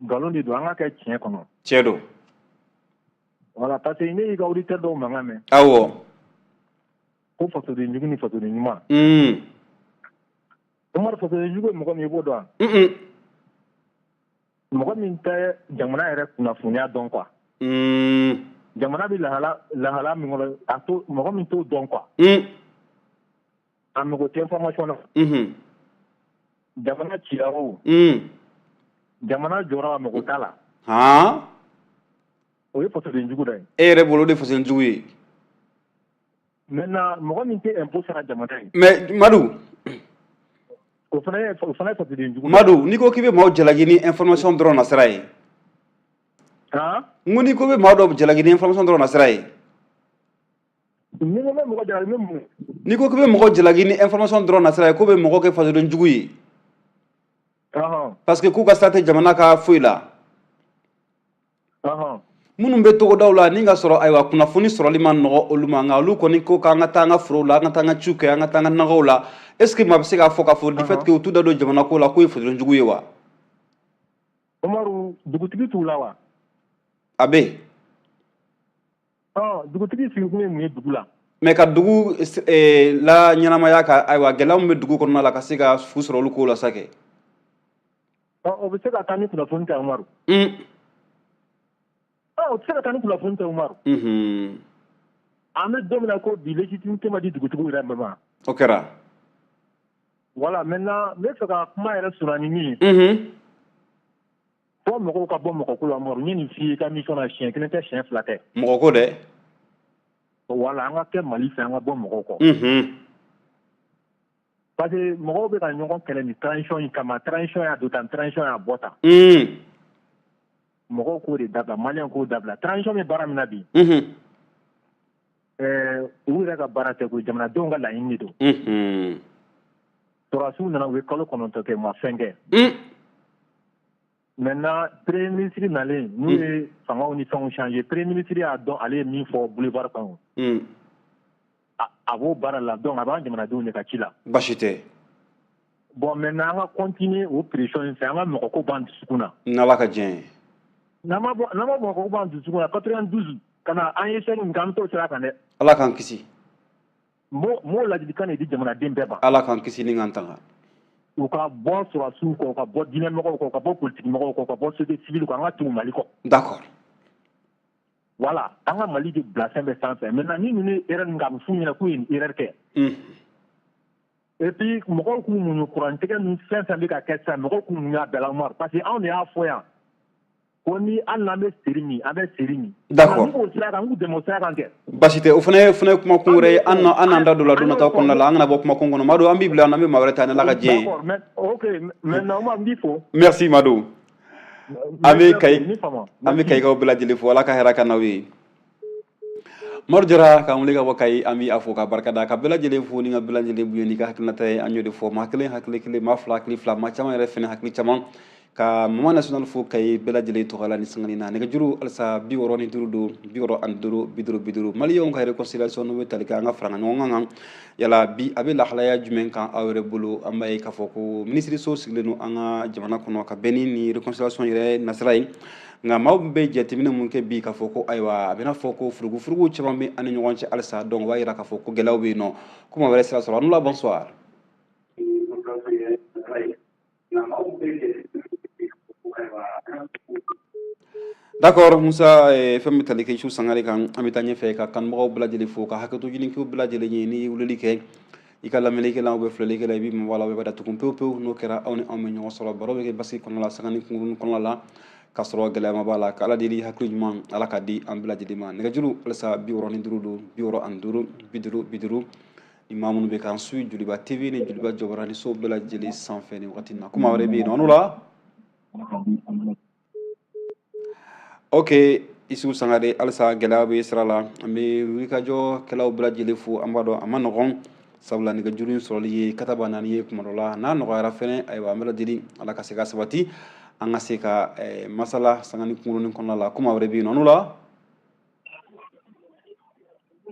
nkalon de don, an ka kɛ tiɲɛ kɔnɔ. Tiɲɛ don. Voilà, parce que ne y'i ka auditeur dɔw mankan mɛn. Ko fasoden jugu ni fasoden ɲuman. Umar, fasoden jugu ye mɔgɔ min ye, i b'o dɔn wa? Mɔgɔ min tɛ jamana yɛrɛ kunnafoniya dɔn quoi. Jamana bɛ lahala lahala min kɔnɔ, a to mɔgɔ min t'o dɔn quoi. A mago tɛ information na. Jamana cira o, jamana jɔra, a mago t'a la. O ye fasoden jugu dɔ ye. E yɛrɛ bolo, o de ye fasoden jugu ye. Maintenant, mɔgɔ min tɛ impôt sara jamana ye. Mais Madu. O fana ye fasoden jugu. Madu, n'i ko k'i bɛ maaw jalaki ni information dɔrɔn nasira ye. N ko n'i ko bɛ maa dɔ jalaki ni information dɔrɔn nasira ye. Ni ko bɛ mɔgɔ jalaki, n bɛ mun? N'i ko k'i bɛ mɔgɔ jalaki ni information dɔrɔn nasira ye, k'o bɛ mɔgɔ kɛ fasoden jugu ye. Parce que k'u ka sira tɛ jamana ka foyi la. Minnu bɛ togodaw la ni ka sɔrɔ, ayiwa, kunnafoni sɔrɔli ma nɔgɔ olu ma, nka olu kɔni ko k'an ka taa an ka forow la, an ka taa an ka ciw kɛ, an ka taa an ka nagaw la, est ce que maa bɛ se k'a fɔ k'a fɔ du fait que u t'u da don jamana ko la, k'o ye fasoden jugu ye wa? Umaru, dugutigi t'u la wa? A bɛ yen. Ɔ, dugutigi sigikun ye mun ye dugu la? Mais ka dugu la ɲɛnamaya ka, ayiwa, gɛlɛya min bɛ dugu kɔnɔna la, ka se ka fu sɔrɔ olu kow la sa kɛ. Ɔ, o bɛ se ka taa ni kunnafoni tɛ, Umaru? Ɔ, o tɛ se ka taa ni kunnafoni tɛ, Umaru. An bɛ don min na ko bi, légitimité ma di dugutigiw yɛrɛ ma. O kɛra. Voilà, maintenant, n bɛ fɛ ka kuma yɛrɛ surunya ni min ye. Fɔ mɔgɔw ka bɔ mɔgɔ ko la, Umaru. N ye nin f'i ye i ka mission na, siɲɛ kelen tɛ, siɲɛ fila tɛ. Mɔgɔ ko dɛ. Voilà, an ka kɛ Mali fɛ, an ka bɔ mɔgɔw kɔ. Parce que mɔgɔw bɛ ka ɲɔgɔn kɛlɛ nin transition in kama, transition y'a don tan, transition y'a bɔ tan. Mɔgɔw k'o de dabila, Maliyɛn k'o dabila. Transition bɛ baara min na bi, u yɛrɛ ka baara tɛ koyi, jamanadenw ka laɲini de don. Sɔrɔdasiw nana, u ye kalo 9 kɛ, u ma fɛn kɛ. Maintenant, premier ministre nalen, n'u ye fangaw ni fɛnw changer, premier ministre y'a dɔn ale ye min fɔ boulevard kan, a b'o baara la, donc a b'an jamanadenw de ka ci la. Baasi tɛ. Bon, maintenant, an ka continuer o pression in fɛ, an ka mɔgɔko b'an dusukun na. N'Ala ka diɲɛ ye. N'an ma mɔgɔko b'an dusukun na, 92 ka na an ye sɛni min kɛ, an bɛ t'o sira kan dɛ. Ala k'an kisi. N b'o ladilikan de di jamanaden bɛɛ ma. Ala k'an kisi ni k'an tanga. U ka bɔ sɔrɔdasiw kɔ, u ka bɔ diinɛmɔgɔw kɔ, u ka bɔ politikimɔgɔw kɔ, u ka bɔ société civile kɔ, an ka tugu Mali kɔ. Voilà, an ka Mali de bila fɛn bɛɛ sanfɛ. Maintenant, ni ninnu ye erreur min kɛ, a bɛ f'u ɲɛna k'u ye nin erreur kɛ. Et puis mɔgɔw k'u muɲu, kurantigɛ ni fɛn fɛn bɛ ka kɛ sisan, mɔgɔw k'u muɲu a bɛɛ la, Umaru, parce que anw de y'a fɔ yan ko ni hali n'an bɛ seri min, an bɛ seri min. N'u b'o sira kan, n k'u dɛmɛ o sira kan kɛ. Baasi tɛ, o fana ye kumakun wɛrɛ ye. An na an n'an da don la don nataw kɔnɔna la, an kana bɔ kumakun kɔnɔ. Madu, an b'i bila, an bɛ maa wɛrɛ ta, ni Ala ka diɲɛ ye. D'accord, mais ok, maintenant, Umaru, n b'i fo. Merci Madu. An bɛ Kayi, an bɛ Kayikaw bɛɛ lajɛlen fo, Ala ka hɛrɛ ka n'aw ye. Madu Jara k'an wele ka bɔ Kayi, an bɛ a fo ka barika da, ka bɛɛ lajɛlen fo ni ka bɛɛ lajɛlen bonya n'i ka hakilinata ye. An y'o de fɔ, maa kelen hakili kelen, maa fila hakili fila, maa caman yɛrɛ fɛnɛ hakili caman. Ka Mama National fo Kayi bɛɛ lajɛlen tɔgɔ la ni sangani na. Nɛgɛjuru halisa 65 don, 65 50 50. Maliyɛnw ka réconciliation, n'o bɛ tali kɛ an ka fara ɲɔgɔn kan, yala bi a bɛ lahalaya jumɛn kan aw yɛrɛ bolo? An b'a ye k'a fɔ ko minisiriso sigilen don an ka jamana kɔnɔ ka bɛn ni réconciliation yɛrɛ nasira ye, nka maaw bɛ jateminɛ mun kɛ bi k'a fɔ ko ayiwa, a bɛna fɔ ko furugufurugu caman bɛ an ni ɲɔgɔn cɛ halisa, donc o b'a yira k'a fɔ ko gɛlɛyaw bɛ yen nɔ. Ko maa wɛrɛ sira sɔrɔ an la. Bonsoir. D'accord, Musa, fɛn bɛ tali kɛ Isu Sangare kan. An bɛ taa ɲɛfɛ ka kanubagaw bɛɛ lajɛlen fo, ka hakɛto ɲini k'u bɛɛ lajɛlen ye. N'i ye weleli kɛ, i ka lamɛnnikɛla u bɛ filɛlikɛla, i bɛ mabɔ a la, u bɛ datugu pewu pewu. N'o kɛra, aw ni anw bɛ ɲɔgɔn sɔrɔ, baro bɛ kɛ basi kɔnɔna la, sanga ni kunkurunin kɔnɔna la. K'a sɔrɔ gɛlɛya ma b'a la. Ka Ala deli, hakili ɲuman Ala ka di an bɛɛ lajɛlen ma. Nɛgɛjuru halisa 65 don, 65 50 50. Ni maa minnu bɛ k'an su Joliba TV ni Joliba Jɔbɔrani so bɛɛ lajɛlen sanfɛ nin wagati in na. Ko maa wɛrɛ bɛ yen nɔ, an n'o la. Ok, Isufu Sangare, halisa gɛlɛya bɛ sira la. An bɛ wulikajɔ kɛlaw bɛɛ lajɛlen fo. An b'a dɔn a ma nɔgɔn, sabula nɛgɛjuru in sɔrɔli ye kataba naani ye kuma dɔ la. N'a nɔgɔyara fɛnɛ, ayiwa, an bɛ deli Ala ka se ka sabati, an ka se ka masala sanga ni kunkurunin kɔnɔna la. Ko maa wɛrɛ bɛ yen nɔ, an n'o la.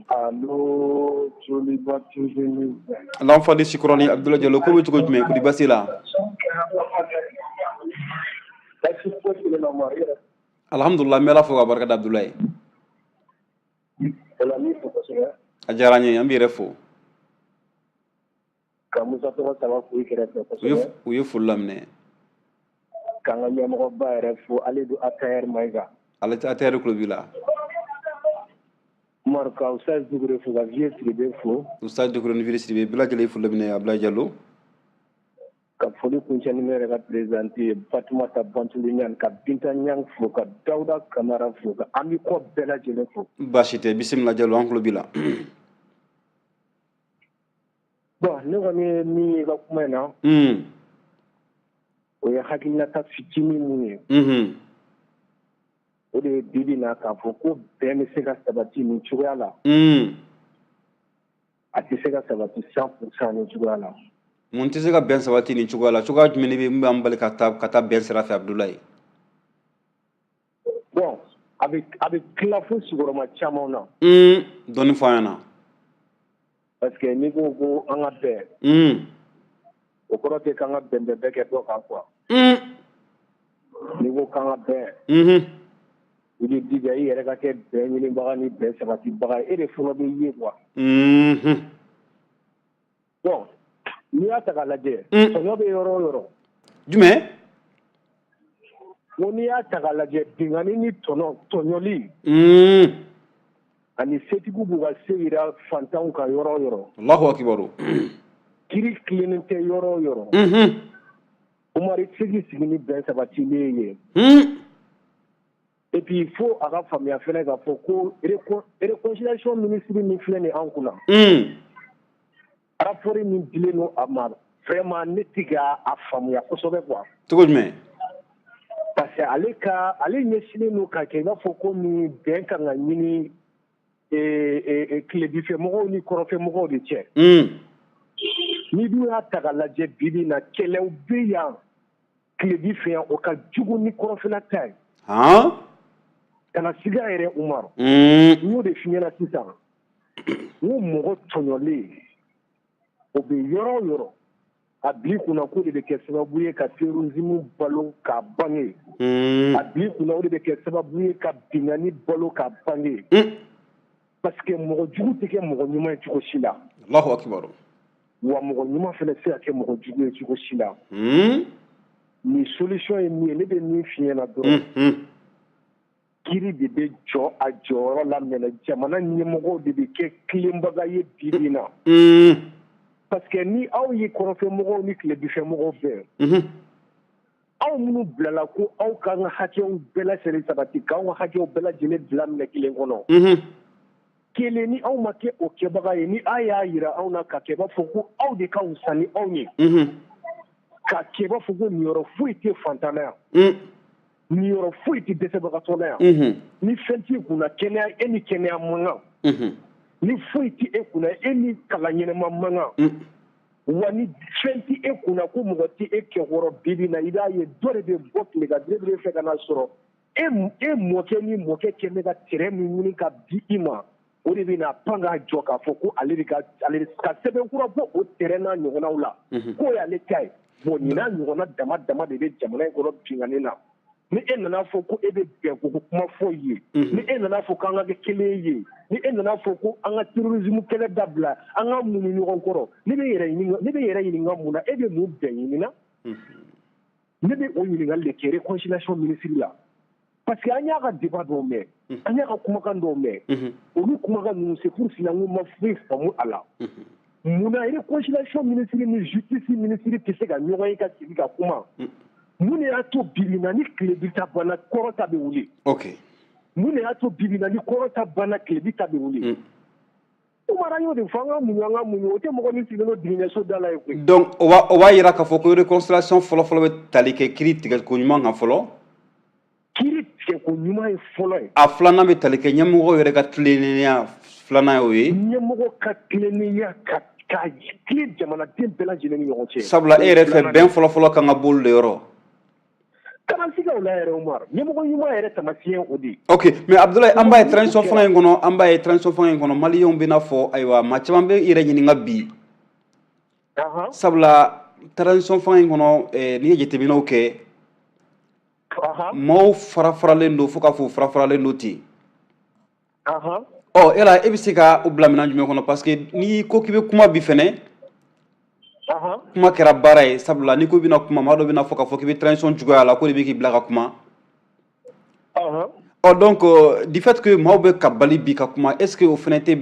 Allo, Joliba TV News. L'enfant de Sikorani, Abdoulaye Diallo, ko bɛ cogo jumɛn? Ko di baasi la? Baasi foyi tɛ ne la, Umaru, i yɛrɛ? Alhamdulillah, n bɛ Ala fo ka barika da, Abdoulaye. O la n b'i fo kosɛbɛ. A diyara n ye, an b'i yɛrɛ fo. Ka Musa tɔgɔ saba fo i kɛrɛfɛ kosɛbɛ. U ye foli laminɛ. K'an ka ɲɛmɔgɔba yɛrɛ fo, Alidu ATR Mayiga. Ale ATR tulo b'i la. Umaru, ka Ustaz Dukure fo, ka Vieux Sidibe fo. Ustaz Dukure ni Vieux Sidibe bɛɛ lajɛlen foli laminɛ, Abdoulaye Diallo. Ka foli kuncɛ ni ne yɛrɛ ka présidente ye, Fatumata Bantulu Ɲani, ka Binta Ɲang fo, ka Dawuda Kamara fo, ka Ami kɔ bɛɛ lajɛlen fo. Baasi tɛ, bisimila Jalo, an tulo b'i la. Bon, ne kɔni ye min ye i ka kuma in na, o ye hakilinata fitinin mun ye, o de ye bi bi na k'a fɔ ko bɛn bɛ se ka sabati nin cogoya la. A tɛ se ka sabati 100% nin cogoya la. Mun tɛ se ka bɛn sabati nin cogoya la? Cogoya jumɛn de bɛ min b'an bali ka taa bɛn sira fɛ, Abdoulaye? Bon, a bɛ tila fo sigiyɔrɔma caman na. Dɔɔni fɔ an ɲɛna. Parce que n'i ko ko an ka bɛn, o kɔrɔ tɛ k'an ka bɛn bɛɛ kɛ dɔ kan quoi. N'i ko k'an ka bɛn, i b'i jija i yɛrɛ ka kɛ bɛn ɲinibaga ni bɛn sabatibaga ye, e de fɔlɔ bɛ ye quoi. Bon, n'i y'a ta k'a lajɛ, tɔɲɔ bɛ yɔrɔ o yɔrɔ. Jumɛn? Ko n'i y'a ta k'a lajɛ, binkanni ni tɔnɔ tɔɲɔli ani setigiw b'u ka se yira fantanw kan yɔrɔ o yɔrɔ. Allahu akibaru. Kiri tilennen tɛ yɔrɔ o yɔrɔ. Umaru, i tɛ se k'i sigi ni bɛn sabatilen ye. Et puis fo a ka faamuya fɛnɛ k'a fɔ ko réconciliation ministre min filɛ nin an kunna, rapport min dilen don a ma, vraiment ne tɛ ka a faamuya kosɛbɛ quoi. Cogo jumɛn? Parce que ale ka ale ɲɛsinnen don ka kɛ i b'a fɔ ko min bɛn kan ka ɲini tilebinfɛ mɔgɔw ni kɔrɔfɛ mɔgɔw de cɛ. Ni dun y'a ta k'a lajɛ, bi bi in na kɛlɛw bɛ yan tilebin fɛ yan, o ka jugu ni kɔrɔfɛla ta ye. Kana siga yɛrɛ, Umaru. N y'o de f'i ɲɛna sisan, n ko mɔgɔ tɔɲɔlen, o bɛ yɔrɔ o yɔrɔ, a bil'i kunna k'o de bɛ kɛ sababu ye ka terrorisme balo k'a bange. A bil'i kunna o de bɛ kɛ sababu ye ka binkanni balo k'a bange. Parce que mɔgɔ jugu tɛ kɛ mɔgɔ ɲuman ye cogo si la. Allahu akibaru. Wa mɔgɔ ɲuman fana tɛ se ka kɛ mɔgɔ jugu ye cogo si la. Nin solution ye min ye, ne bɛ min f'i ɲɛna dɔrɔn, kiri de bɛ jɔ a jɔyɔrɔ la mɛnɛ, jamana ɲɛmɔgɔw de bɛ kɛ tilenbaga ye bi bi in na. Parce que ni aw ye kɔrɔfɛmɔgɔw ni tilebinfɛmɔgɔw bɛn, aw minnu bilala ko aw k'an ka hakɛw bɛɛ lajɛlen sabati, k'anw ka hakɛw bɛɛ lajɛlen bila minɛ kelen kɔnɔ, kelen ni aw ma kɛ o kɛbaga ye, ni aw y'a yira anw na ka kɛ i b'a fɔ ko aw de ka wusa ni anw ye, ka kɛ i b'a fɔ ko niyɔrɔ foyi tɛ fantan na yan, niyɔrɔ foyi tɛ dɛsɛbagatɔ la yan, ni fɛn t'i kunna kɛnɛya, e ni kɛnɛya man kan, ni foyi tɛ e kunna, e ni kalan ɲɛnɛma man kan, wa ni fɛn tɛ e kunna ko mɔgɔ tɛ e kɛkɔrɔ, bi bi na i b'a ye dɔ de bɛ bɔ tile ka belebele fɛ ka na sɔrɔ e e mɔkɛ ni mɔkɛ kɛn bɛ ka terrain min ɲini ka di i ma, o de bɛ na pan k'a jɔ k'a fɔ ko ale de ka ale ka sɛbɛn kura bɔ o terrain n'a ɲɔgɔnnaw la, k'o y'ale ta ye. Bon, nin n'a ɲɔgɔnna dama dama de bɛ jamana in kɔnɔ binkanni na. Ni e nana fɔ ko e bɛ bɛn ko kuma fɔ ye, ni e nana fɔ k'an ka kɛ kelen ye, ni e nana fɔ ko an ka terrorisme kɛlɛ dabila, an ka muɲu ɲɔgɔn kɔrɔ, ne bɛ yɛrɛ ɲininka, ne bɛ yɛrɛ ɲininka mun na e bɛ mun bɛn ɲini na? Ne bɛ o ɲininkali de kɛ réconciliation ministre la, parce que an y'a ka débat dɔw mɛn, an y'a ka kumakan dɔw mɛn, olu kumakan ninnu, c'est pour cela n ko ma foyi faamu a la. Munna réconciliation ministre ni justice ministre tɛ se ka ɲɔgɔn ye ka sigi ka kuma? Mun de y'a to bi na ni tilebi ta banna, kɔrɔ ta bɛ wuli? Mun de y'a to bi na ni kɔrɔ ta banna, tilebi ta bɛ wuli? Umar, an y'o de fɔ, an ka muɲu, an ka muɲu. O tɛ mɔgɔ min sigilen don diginɛso da la ye koyi. Donc o b'a yira k'a fɔ ko réconciliation fɔlɔ-fɔlɔ bɛ tali kɛ kiiri tigɛko ɲuman kan fɔlɔ. Kiiri tigɛko ɲuman ye fɔlɔ ye. A filanan bɛ tali kɛ ɲɛmɔgɔ yɛrɛ ka tilennenya, filanan y'o ye. Ɲɛmɔgɔ ka tilennenya ka tilen jamanaden bɛɛ lajɛlen ni ɲɔgɔn cɛ. Sabula e yɛrɛ fɛ, bɛn fɔlɔ-fɔlɔ kan ka b'olu de yɔrɔ. Kana siga o la yɛrɛ, Umar, ɲɛmɔgɔ ɲuman yɛrɛ taamasiyɛn o de ye. Ok, mais Abdoulaye, an b'a ye transition fanga in kɔnɔ, an b'a ye transition fanga in kɔnɔ, maliyɛnw bɛna fɔ, ayiwa, maa caman bɛ i yɛrɛ ɲininka bi. Sabula transition fanga in kɔnɔ, n'i ye jateminɛw kɛ, maaw fara faralen don fo k'a fɔ fara faralen don ten. Ɔ yala e bɛ se ka o bila minɛn jumɛn kɔnɔ? Parce que n'i ko k'i bɛ kuma bi fɛnɛ, kuma kɛra baara ye. Sabula n'i ko i bɛna kuma, maa dɔ bɛna fɔ k'a fɔ k'i bɛ transition juguya la, ko de bɛ k'i bila ka kuma. Ɔ donc du fait que maaw bɛ ka bali bi ka kuma, est ce que o fɛnɛ tɛ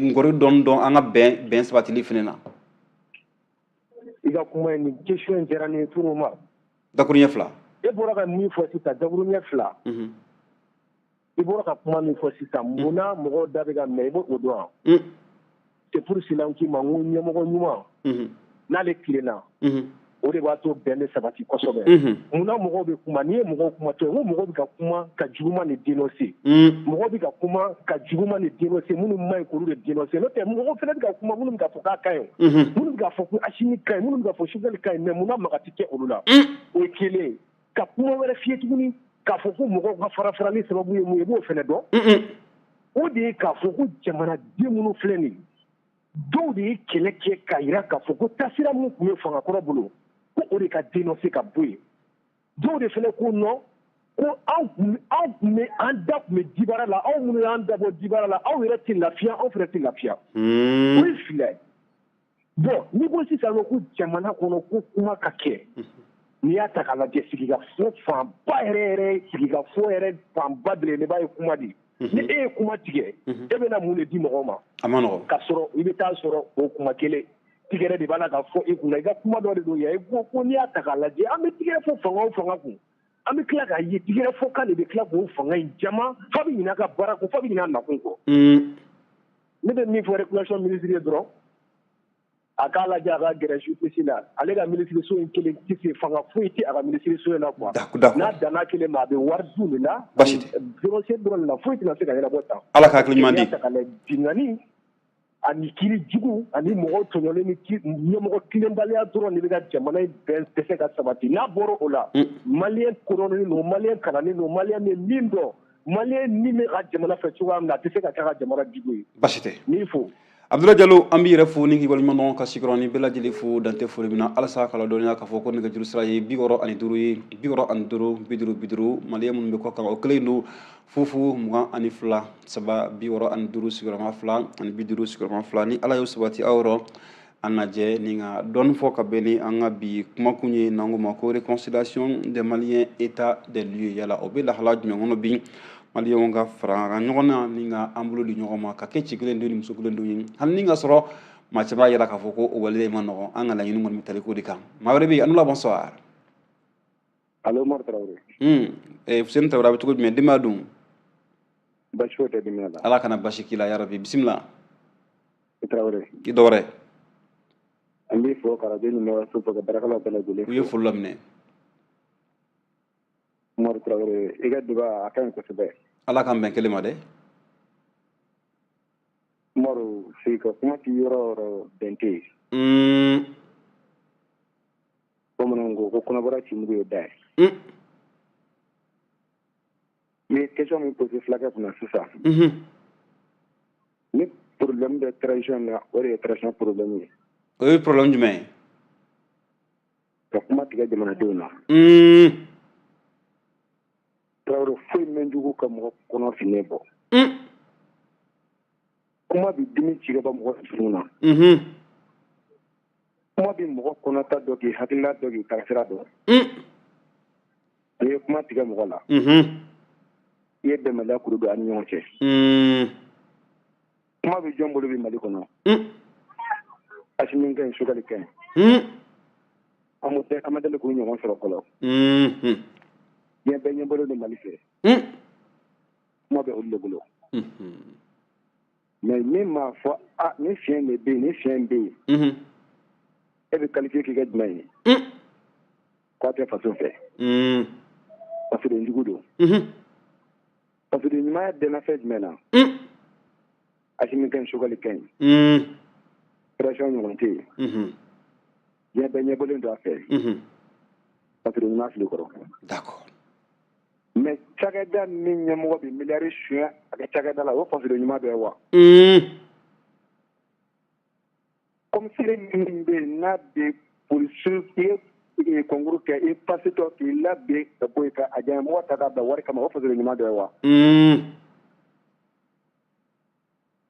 ngɔri dɔɔni dɔn an ka bɛn sabatili fɛnɛ na? I ka kuma in, nin question in diyara ne ye trop, Umar. Dakuruɲɛ 2. E bɔra ka min fɔ sisan, dakuruɲɛ 2, i bɔra ka kuma min fɔ sisan, munna mɔgɔw da bɛ ka mɛn, i b'o dɔn wa? C'est pour cela k'i ma n ko ɲɛmɔgɔ ɲuman, n'ale tilenna, o de b'a to bɛn bɛ sabati kosɛbɛ. Munna mɔgɔw bɛ kuma? N'i ye mɔgɔw kuma to yen, n ko mɔgɔw bɛ ka kuma ka juguman de dénoncer. Mɔgɔw bɛ ka kuma ka juguman de dénoncer, minnu ma ɲi, k'olu de dénoncer. N'o tɛ, mɔgɔw fana bɛ ka kuma, minnu bɛ ka fɔ k'a ka ɲi, minnu bɛ k'a fɔ ko Assimi ka ɲi, minnu bɛ ka fɔ Choguel ka ɲi, mais munna maga tɛ kɛ olu la? O ye kelen ye. Ka kuma wɛrɛ f'i ye tuguni, k'a fɔ ko mɔgɔw ka fara farali sababu ye mun ye, i b'o fana dɔn. O de ye k'a fɔ ko jamanaden minnu filɛ nin ye, dɔw de ye kɛlɛ kɛ k'a jira k'a fɔ ko taasira min tun bɛ fangakɔrɔ bolo, ko o de ka dénoncer ka bɔ yen. Dɔw de fana ko non, ko anw tun bɛ, an da tun bɛ dibara la, aw minnu y'an dabɔ dibara la, aw yɛrɛ tɛ lafiya, anw fana tɛ lafiya. O ye fila ye. Bon, n'i ko sisan ko jamana kɔnɔ ko kuma ka kɛ, n'i y'a ta k'a lajɛ, sigikafɔ fanba yɛrɛ yɛrɛ, sigikafɔ yɛrɛ fanba belebeleba ye kuma de ye. Ni e ye kuma tigɛ, e bɛna mun de di mɔgɔw ma? A ma nɔgɔn. Ka sɔrɔ i bɛ taa sɔrɔ o kuma kelen, tigɛrɛ de b'a la ka fɔ i kunna. I ka kuma dɔ de don yan. I ko n'i y'a ta k'a lajɛ, an bɛ tigɛrɛ fɔ fanga o fanga kun, an bɛ tila k'a ye tigɛrɛ fɔ kan de bɛ tila k'o fanga in jama, f'a bɛ ɲinɛ a ka baara kɔ, f'a bɛ ɲinɛ a nakun kɔ. Ne bɛ min fɔ réconciliation ministre ye dɔrɔn, a k'a lajɛ, a ka gɛrɛ justice la. Ale ka ministre so in kelen tɛ se, fanga foyi tɛ a ka ministre so in na quoi. N'a danna kelen ma, a bɛ wari dun de la. Basi tɛ. Dénoncer dɔrɔn de la, foyi tɛna se ka ɲɛnabɔ tan. Ala ka hakili ɲuman di. N'i y'a ta k'a lajɛ, binkanni ani kiiri jugu ani mɔgɔw tɔɲɔlen ni ɲɛmɔgɔ tilenbaliya dɔrɔn de bɛ ka jamana in bɛn tɛ se ka sabati. N'a bɔra o la, maliyɛn kodɔnnen don, maliyɛn kalannen don, maliyɛn bɛ min dɔn, maliyɛn min bɛ ka jamana fɛ cogoya min na, a tɛ se ka kɛ ka jamana jugu ye. Basi tɛ. N b'i fo. Abdoulaye Diallo, an b'i yɛrɛ fo ni k'i waleɲuman dɔn, ka sikɔrɔ ni bɛɛ lajɛlen fo dantɛ foli min na. Halisa k'a ladɔnniya k'a fɔ ko nɛgɛjuru sira ye 65 ye, 65 50 50. Maliyɛn minnu bɛ kɔ kan, o kelen don, 00 22 3 65 2 ani 50 2. Ni Ala y'o sabati aw yɔrɔ, an lajɛ ni ka dɔɔni fɔ ka bɛn ni an ka bi kumakun ye, n'an ko ma ko réconciliation des Maliens, état des lieux. Yala o bɛ lahala jumɛn kɔnɔ bi, maliyɛnw ka fara ɲɔgɔn na ni ka an bolo di ɲɔgɔn ma ka kɛ ci kelen don ni muso kelen don ye, hali ni ka sɔrɔ maa caman b'a yira k'a fɔ ko o waleya in ma nɔgɔn? An ka laɲini kɔni bɛ tali ko de kan. Maa wɛrɛ bɛ yen, an la, bonsoir. Allo, Umaru Tarawele. Fuseni Tarawele, a bɛ cogo jumɛn, denbaya dun? Basi foyi tɛ denbaya la. Ala kana basi k'i la yarabi, bisimila. Tarawele. I dɔwɛrɛ. An b'i fo ka radio ɲɛmɔgɔyaso fo, ka baarakɛlaw bɛɛ lajɛlen. U ye foli laminɛ. Umaru Tarawele, i ka débat a ka ɲi kosɛbɛ. Ala k'an bɛn kelen ma dɛ. Umaru, sigi ka kuma ti yɔrɔ o yɔrɔ, bɛn tɛ yen. Bamananw ko ko kɔnɔbara ci mugu ye da ye. I ye question min posé fulakɛ kunna sisan, ni problème bɛ transition na, o de ye transition problème ye. O ye problème jumɛn ye? Ka kuma tigɛ jamanadenw na. Tarawele, foyi mɛn jugu ka mɔgɔ kɔnɔ finnen bɔ. Kuma bɛ dimi ci ka bɔ mɔgɔ dusukun na. Kuma bɛ mɔgɔ kɔnɔta dɔ k'i hakilina dɔ k'i taasira dɔn. N'i ye kuma tigɛ mɔgɔ la, i ye bɛnbaliya kuru don an ni ɲɔgɔn cɛ. Kuma bɛ jɔn bolo bi Mali kɔnɔ? Asimi ka ɲi, Choguel ka ɲi. An tɛ, an ma deli k'o ɲɔgɔn sɔrɔ fɔlɔ. Diɲɛ bɛɛ ɲɛbɔlen don Mali fɛ. Kuma bɛ olu de bolo. Mais min m'a fɔ, a ni fiɲɛ de bɛ yen, ni fiɲɛ bɛ yen, e bɛ qualifier k'i kɛ jumɛn ye? K'a tɛ faso fɛ. Fasoden jugu don. Fasoden ɲumanya dɛnna fɛn jumɛn na? Asimi ka ɲi, Choguel ka ɲi. Pression ɲɔgɔn tɛ yen. Diɲɛ bɛɛ ɲɛbɔlen don a fɛ. Fasoden ɲuman fili kɔrɔ. D'accord. Mais cakɛda min ɲɛmɔgɔ bɛ miliyari suɲɛ a ka cakɛda la, o fasoden ɲuman bɛ wa? Commissaire min bɛ yen n'a bɛ polisiw i ye concours kɛ, i passé tɔ k'i labɛn ka bɔ yen ka a janya ta k'a bila wari kama, o fasoden ɲuman dɔ ye wa?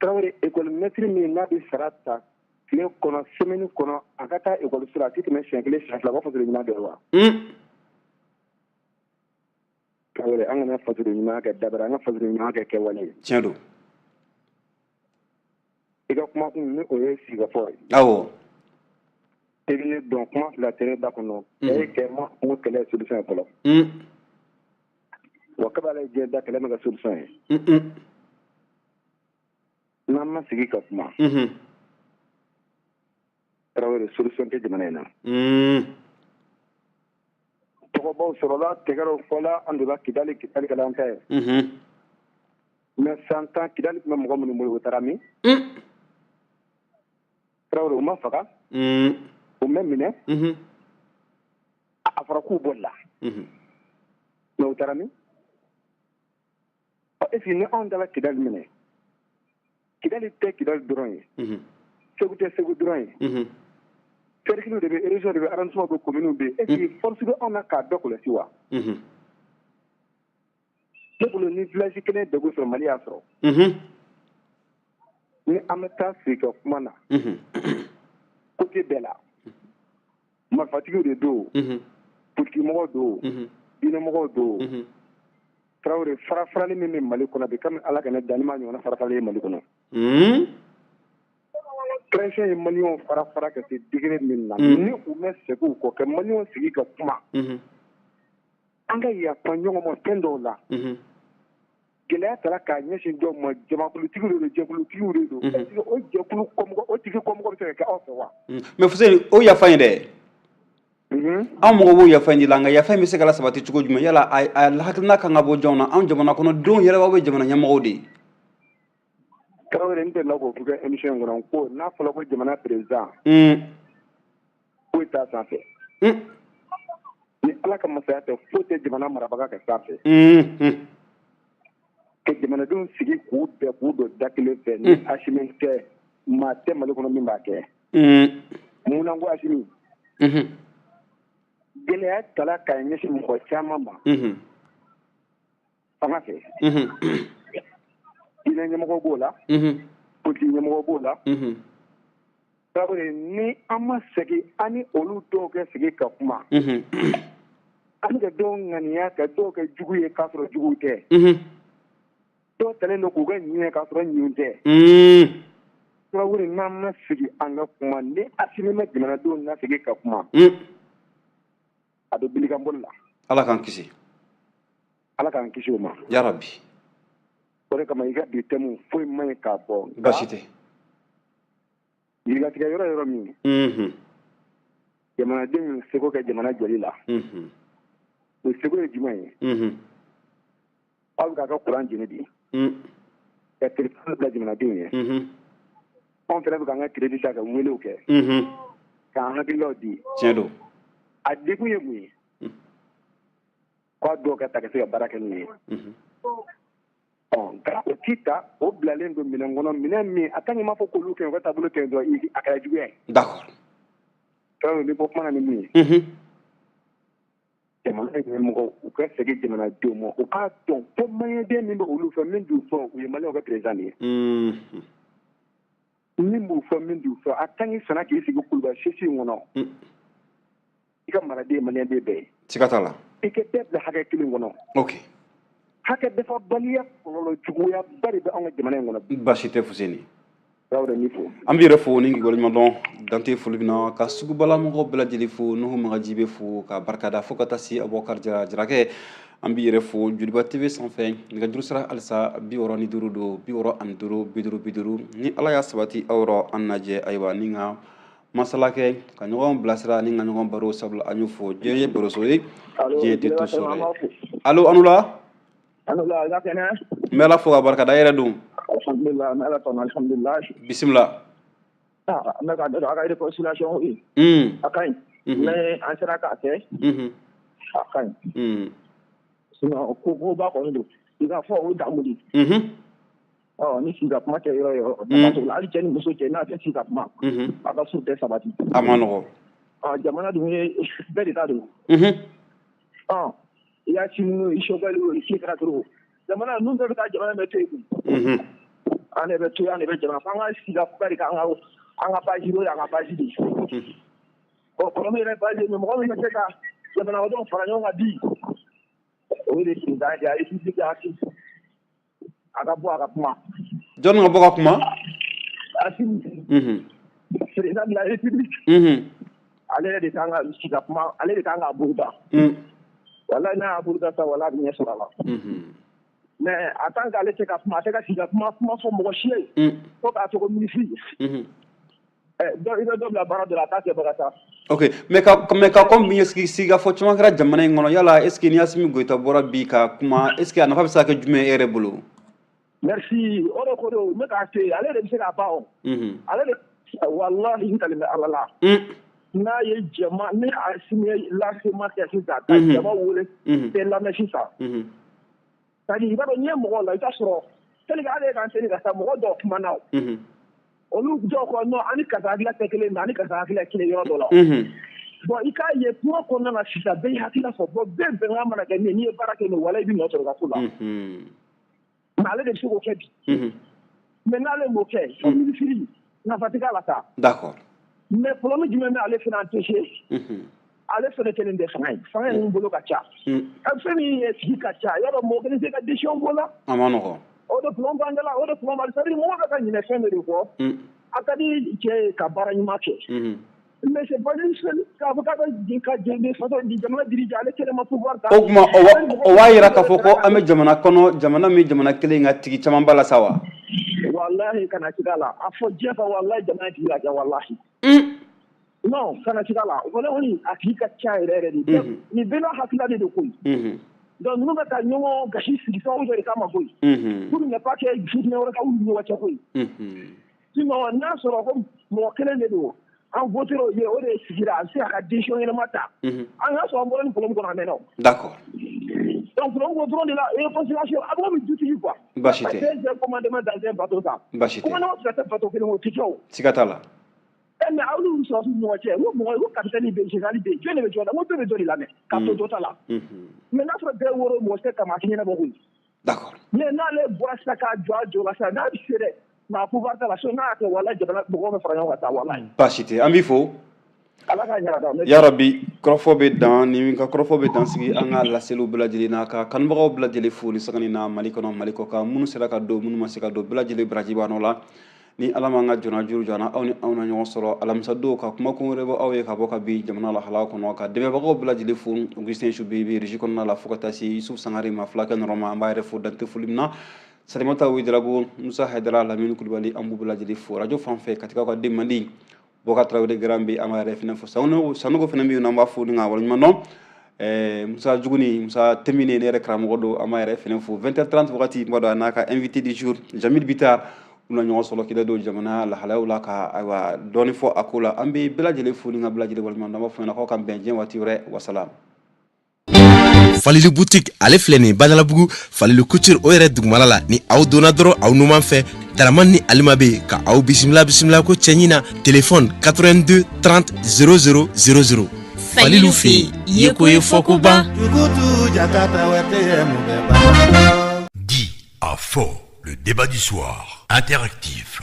Tarawele, école maître min n'a bɛ sara ta tile kɔnɔ, semaine kɔnɔ, a ka taa école so la, a tɛ tɛmɛ siɲɛ kelen siɲɛ fila, o fasoden ɲuman dɔ ye wa? Tarawele, an kana fasoden ɲuman kɛ dabara, an ka fasoden ɲuman kɛ kɛwale ye. Tiɲɛ don. I ka kumakun ni o ye sigikafɔ ye. Awɔ. I bɛ ne dɔn, kuma fila tɛ ne da kɔnɔ. E ye kɛ ma ko kɛlɛ ye solution ye fɔlɔ. Wa kabi Ala ye diɲɛ da, kɛlɛ ma kɛ solution ye. N'an ma sigi ka kuma. Tarawele, solution tɛ jamana in na. Tɔgɔbaw sɔrɔla, tɛgɛrɛw fɔla, an donna Kidali, Kidali kɛla an ta ye. Mais san 10 Kidali tun bɛ mɔgɔ minnu bolo, o taara min? Tarawele, u ma faga. U ma minɛ. A fɔra k'u bolila. Mais u taara min? Est ce que ni anw taara Kidali minɛ, Kidali tɛ Kidali dɔrɔn ye. Segu tɛ Segu dɔrɔn ye. Cercle de bɛ, région de bɛ, arrondissement bɛ, commune bɛ. Est ce que force bɛ anw na k'a bɛɛ kɔlɔsi wa? Ne bolo, ni village kelen degun sɔrɔ, Mali y'a sɔrɔ. Ni an bɛ taa sigi ka kuma na. Côté bɛɛ la. Marifatigiw de don. Politikimɔgɔw don. Diinɛmɔgɔw don. Tarawele, fara farali min bɛ Mali kɔnɔ bi, komi Ala ka ne dan, ne m'a ɲɔgɔnna fara farali ye Mali kɔnɔ. Transition ye maliyɛnw fara fara ka se degré min na, ni u ma segin u kɔ ka maliyɛnw sigi ka kuma. An ka yafa ɲɔgɔn ma fɛn dɔw la. Gɛlɛya taara k'a ɲɛsin dɔw ma, jamankulutigiw de don, jɛkulutigiw de don. Est ce que o jɛkulu kɔmɔgɔ, o tigi kɔmɔgɔ bɛ se ka kɛ aw fɛ wa? Mais Fuseni, o yafa in dɛ, anw mago b'o yafa in de la, nka yafa in bɛ se ka lasabati cogo jumɛn? Yala a hakilina kan ka bɔ jɔn na? Anw jamana kɔnɔdenw yɛrɛ b'aw bɛ jamana ɲɛmɔgɔw de ye? Tarawele, n delila k'o fɔ kɛ émission in kɔnɔ ko n'a fɔra ko jamana président, foyi t'a sanfɛ. Ni Ala ka masaya tɛ, foyi tɛ jamana marabaga ka sanfɛ. Ka jamanadenw sigi k'u bɛɛ k'u don da kelen fɛ, ni Asimi tɛ, maa tɛ Mali kɔnɔ min b'a kɛ. Mun na ko Asimi? Gɛlɛya tala k'a ɲɛsin mɔgɔ caman ma. Fanga fɛ. Diinɛ ɲɛmɔgɔ b'o la. Politique ɲɛmɔgɔ b'o la. Tarawele, ni an ma segin, an ni olu dɔw kɛ sigi ka kuma. An bɛ ka dɔw ŋaniya ka dɔw kɛ jugu ye k'a sɔrɔ jugu tɛ. Dɔw talen don k'u ka ɲɛ k'a sɔrɔ ɲin tɛ. Tarawele, n'an ma sigi an ka kuma, ni Asimi ma jamanadenw lasigi ka kuma, a bɛ bilikan boli la. Ala k'an kisi. Ala k'an kisi o ma. Yarabi. O de kama i ka bi thème foyi man ɲi k'a bɔ. Baasi tɛ. Yirilatigɛ yɔrɔ yɔrɔ min. Jamanadenw y'u seko kɛ jamana jɔli la. O seko ye jumɛn ye? Aw bɛ k'a ka courant jeni bi. Ka téléphone bila jamanadenw ye. Anw fana bɛ k'an ka crédit ta ka welew kɛ. K'an hakililaw di. Tiɲɛ don. A degun ye mun ye? K'a dɔw ka ta ka se ka baara kɛ n'u ye. Nka o ti ta, o bilalen don minɛn kɔnɔ, minɛn min a kan m'a fɔ k'olu kɛ, u ka taabolo kɛ dɔrɔn, a kɛra juguya ye. D'accord. Tarawele, ni bɔ kuma na ni mun ye? Jamana ɲɛmɔgɔw, u ka segin jamanadenw ma, u k'a dɔn ko maliyɛnden min bɛ olu fɛ, min t'u fɛ, u ye maliyɛnw ka président de ye. Min b'u fɛ, min t'u fɛ, a kan k'i sɔnna k'i sigi kuluba sisi in kɔnɔ. I ka maraden ye maliyɛnden bɛɛ ye. Siga t'a la. I ka bɛɛ bila hakɛ kelen kɔnɔ. Ok. Hakɛ dafabaliya kɔlɔlɔ juguyaba de bɛ anw ka jamana in kɔnɔ. Baasi tɛ, Fuseni. An b'i yɛrɛ fo ni k'i waleɲuman dɔn dan tɛ foli min na, ka sugubala mɔgɔw bɛɛ lajɛlen fo. Nuhu Magaji bɛ fo ka barikada fo ka taa se Abubakar Jara Jarakɛ, an b'i yɛrɛ fo. Joliba TV sanfɛ, nɛgɛjuru sira halisa 65 don, 65 50 50. Ni Ala y'a sabati aw yɔrɔ, an lajɛ ayiwa ni ka masala kɛ, ka ɲɔgɔn bilasira ni ka ɲɔgɔn baro, sabula an y'o fɔ, diɲɛ ye baroso ye, diɲɛ tɛ to sɔrɔ ye. Allo, an wula. Alhamdulillah, i ka kɛnɛ? N bɛ Ala fo ka barikada. E yɛrɛ dun? Alhamdulillah, n bɛ Ala tanu, alhamdulillah. Bisimila. Ah, an bɛ ka dɔ a ka réconciliation ye. A ka ɲi. Mais an sera k'a kɛ. A ka ɲi. Sinon ko koba kɔni don. I ka fɔ o damu de. Ɔ ni sigi ka kuma kɛ yɔrɔ yɔrɔ. Nafa t'o la, hali cɛ ni muso cɛ n'a tɛ sigi ka kuma. A ka furu tɛ sabati. A ma nɔgɔ. Ɔ jamana dun ye bɛɛ de ta don. Ɔ i y'a sini i sokɛli o i se kɛra trop. Jamana ninnu bɛɛ bɛ taa, jamana bɛ to yen. An de bɛ to yan, de bɛ jamana fo an ka sigi ka kuma de k'an ka an ka base, o y'an ka base de ye. Bon, problème yɛrɛ base ye, mɔgɔ min bɛ se ka jamana wɛrɛw fara ɲɔgɔn kan bi, o de président de a république a ka bɔ a ka kuma. Jɔnni ka bɔ ka kuma? Assimi. Président de la république. Ale yɛrɛ de kan ka sigi ka kuma, ale de kan k'a buruda. Walahi, n'a y'a buruda sa, walahi, a bɛ ɲɛ sɔrɔ a la. Mais en tant qu'ale tɛ ka kuma, a tɛ ka sigi ka kuma kuma fɔ mɔgɔ si ye. Fo k'a fɔ ko ministre. Dɔ i bɛ dɔ bila baara dɔ la, a t'a kɛbaga ta. Ok, mais ka comme ye sigikafɔ caman kɛra jamana in kɔnɔ, yala est ce que ni Assimi Goïta bɔra bi ka kuma, est ce que a nafa bɛ se ka kɛ jumɛn ye e yɛrɛ bolo? Merci, o de ko don, n bɛ k'a to yen, ale de bɛ se k'a ban o. Ale de, walahi, n kalen bɛ Ala la. N'a ye jama ni Assimi ye lancement kɛ sisan ka jama wele bɛɛ lamɛn sisan. C'est à dire, i b'a dɔn n'i ye mɔgɔw la, i t'a sɔrɔ tel que hali e k'an teli ka taa mɔgɔ dɔw kuma na o. Olu dɔw ko non, an ni karisa hakilila tɛ kelen mais ani karisa hakilila ye kelen yɔrɔ dɔ la. Bon, i k'a ye kuma kɔnɔna na sisan, bɛɛ y'i hakilila fɔ. Bon, bɛɛ bɛnkan mana kɛ min ye, n'i ye baara kɛ n'o, walahi, i bɛ nɔ sɔrɔ i ka ko la. Mais ale de bɛ se k'o kɛ bi. Mais n'ale m'o kɛ, fo minisiri nafa tɛ k'a la sa. D'accord. Mais problème jumɛn bɛ ale fana empêcher? Ale fana kelen tɛ fanga ye. Fanga in bolo ka ca. Fɛn min ye sigi ka ca, yɔrɔ mɔgɔ kelen tɛ ka décision bɔ la. A ma nɔgɔn. O de problème b'an da la, o de problème b'an, c'est à dire mɔgɔ bɛ ka ɲinɛ fɛn dɔ de kɔ. A ka di cɛ ye ka baara ɲuman kɛ. Mais c'est pas lui seul k'a fɔ k'a bɛ jɛ ka jɛ de façon jamana diriger, ale kelen ma pouvoir ta. O tuma o b'a yira k'a fɔ ko an bɛ jamana kɔnɔ, jamana min jamana kelen ka tigi caman b'a la sa wa? Walahi, kana siga la, a fɔ diɲɛ fa, walahi, jamana tigi ka ca, walahi. Non, kana siga la, o kɔni a tigi ka ca yɛrɛ yɛrɛ de. Nin bɛɛ n'a hakilila de don koyi. Donc ninnu bɛ ka ɲɔgɔn gasi sigi sababu dɔ de kama koyi. Pour ne pas que fitinɛ wɛrɛ ka wuli u ni ɲɔgɔn cɛ koyi. Sinon n'a sɔrɔ ko mɔgɔ kelen de don, an voté o ye, o de sigira, a bɛ se k'a ka décision ɲɛnama ta. An y'a sɔrɔ an bɔra ni problème kɔnɔ a mɛnna o. D'accord. Donc problème b'o dɔrɔn de la, réconciliation a bɛ komi dutigi quoi. Baasi tɛ. Un commandement dans un bateau ça. Baasi tɛ. Commandement tɛ se ka kɛ bateau kelen o tɛ kɛ o. Siga t'a la. Ɛ mais aw n'u sɔrɔsiw ni ɲɔgɔn cɛ, n ko mɔgɔ ko capitaine bɛ yen, général bɛ yen, jɔn de bɛ jɔn na? N ko bɛɛ bɛ dɔ de lamɛn k'a to dɔ ta la. Mais n'a sɔrɔ bɛɛ woro mɔgɔ tɛ kama, a tɛ ɲɛnabɔ koyi. D'accord. Mais n'ale bɔra sisan k'a jɔ a jɔ la sisan, n'a bɛ se dɛ, mais a pouvoir t'a la, sinon n'a y'a kɛ, walahi, jamana mɔgɔw bɛ fara ɲɔgɔn kan taa, walahi. Baasi tɛ, an b'i fo. Ala k'a ɲɛ ka d'an. Yarabi, kɔrɔfɔ bɛ dan ni ka kɔrɔfɔ bɛ dan sigi an ka laseliw bɛɛ lajɛlen na, ka kanubagaw bɛɛ lajɛlen fo ni sanga na Mali kɔnɔ, Mali kɔ kan, minnu sera ka don, minnu ma se ka don, bɛɛ lajɛlen baraji b'a nɔ la. Ni Ala m'an ka jɔnna juru jɔ an na, aw ni anw na ɲɔgɔn sɔrɔ alamisa don ka kumakun wɛrɛ bɔ aw ye ka bɔ ka bin jamana lahala kɔnɔ, ka dɛmɛbagaw bɛɛ lajɛlen fo, Augustin Subibi régie kɔnɔna la, fo ka taa se Yusuf Sangare ma, fulakɛ nɔrɔ ma, an b'a yɛrɛ fo dante foli min na, Salimata Ouedraogo, Musa Haidara, Lamini Kulubali, an b'u bɛɛ lajɛlen fo. Radio fan fɛ, Katikaw ka den mandi Bɔka Tarawele Garan bɛ, an b'a yɛrɛ fɛnɛ fo. Sanogo fɛnɛ bɛ yen, an b'a fo ni ka waleɲuman dɔn. Musa Juguni, Musa Temine, ne yɛrɛ karamɔgɔ don, an b'a yɛrɛ fɛnɛ fo. 20h30 wagati, n b'a dɔn a n'a ka invité du jour Jamil Bitar, u na ɲɔgɔn sɔrɔ k'i don jamana lahalayaw la, ka ayiwa dɔɔni fɔ a ko la. An bɛ bɛɛ lajɛlen fo ni ka bɛɛ lajɛlen waleɲuman dɔn. An b'a fɔ ɲɛna k'aw ka bɛn diɲɛ waati wɛrɛ. Wasalaam. Falilu boutique, ale filɛ nin Badalabugu, Falilu couture, o yɛrɛ dugumala la. Ni aw donna dɔrɔn, aw numan fɛ, Daraman ni Alima bɛ ka aw bisimila bisimila ko cɛɲi na. Téléphone 82 30 00 00. Falilu fɛ yen, ye ko ye fɔ ko ban. Dit à fort, le débat du soir, interactif.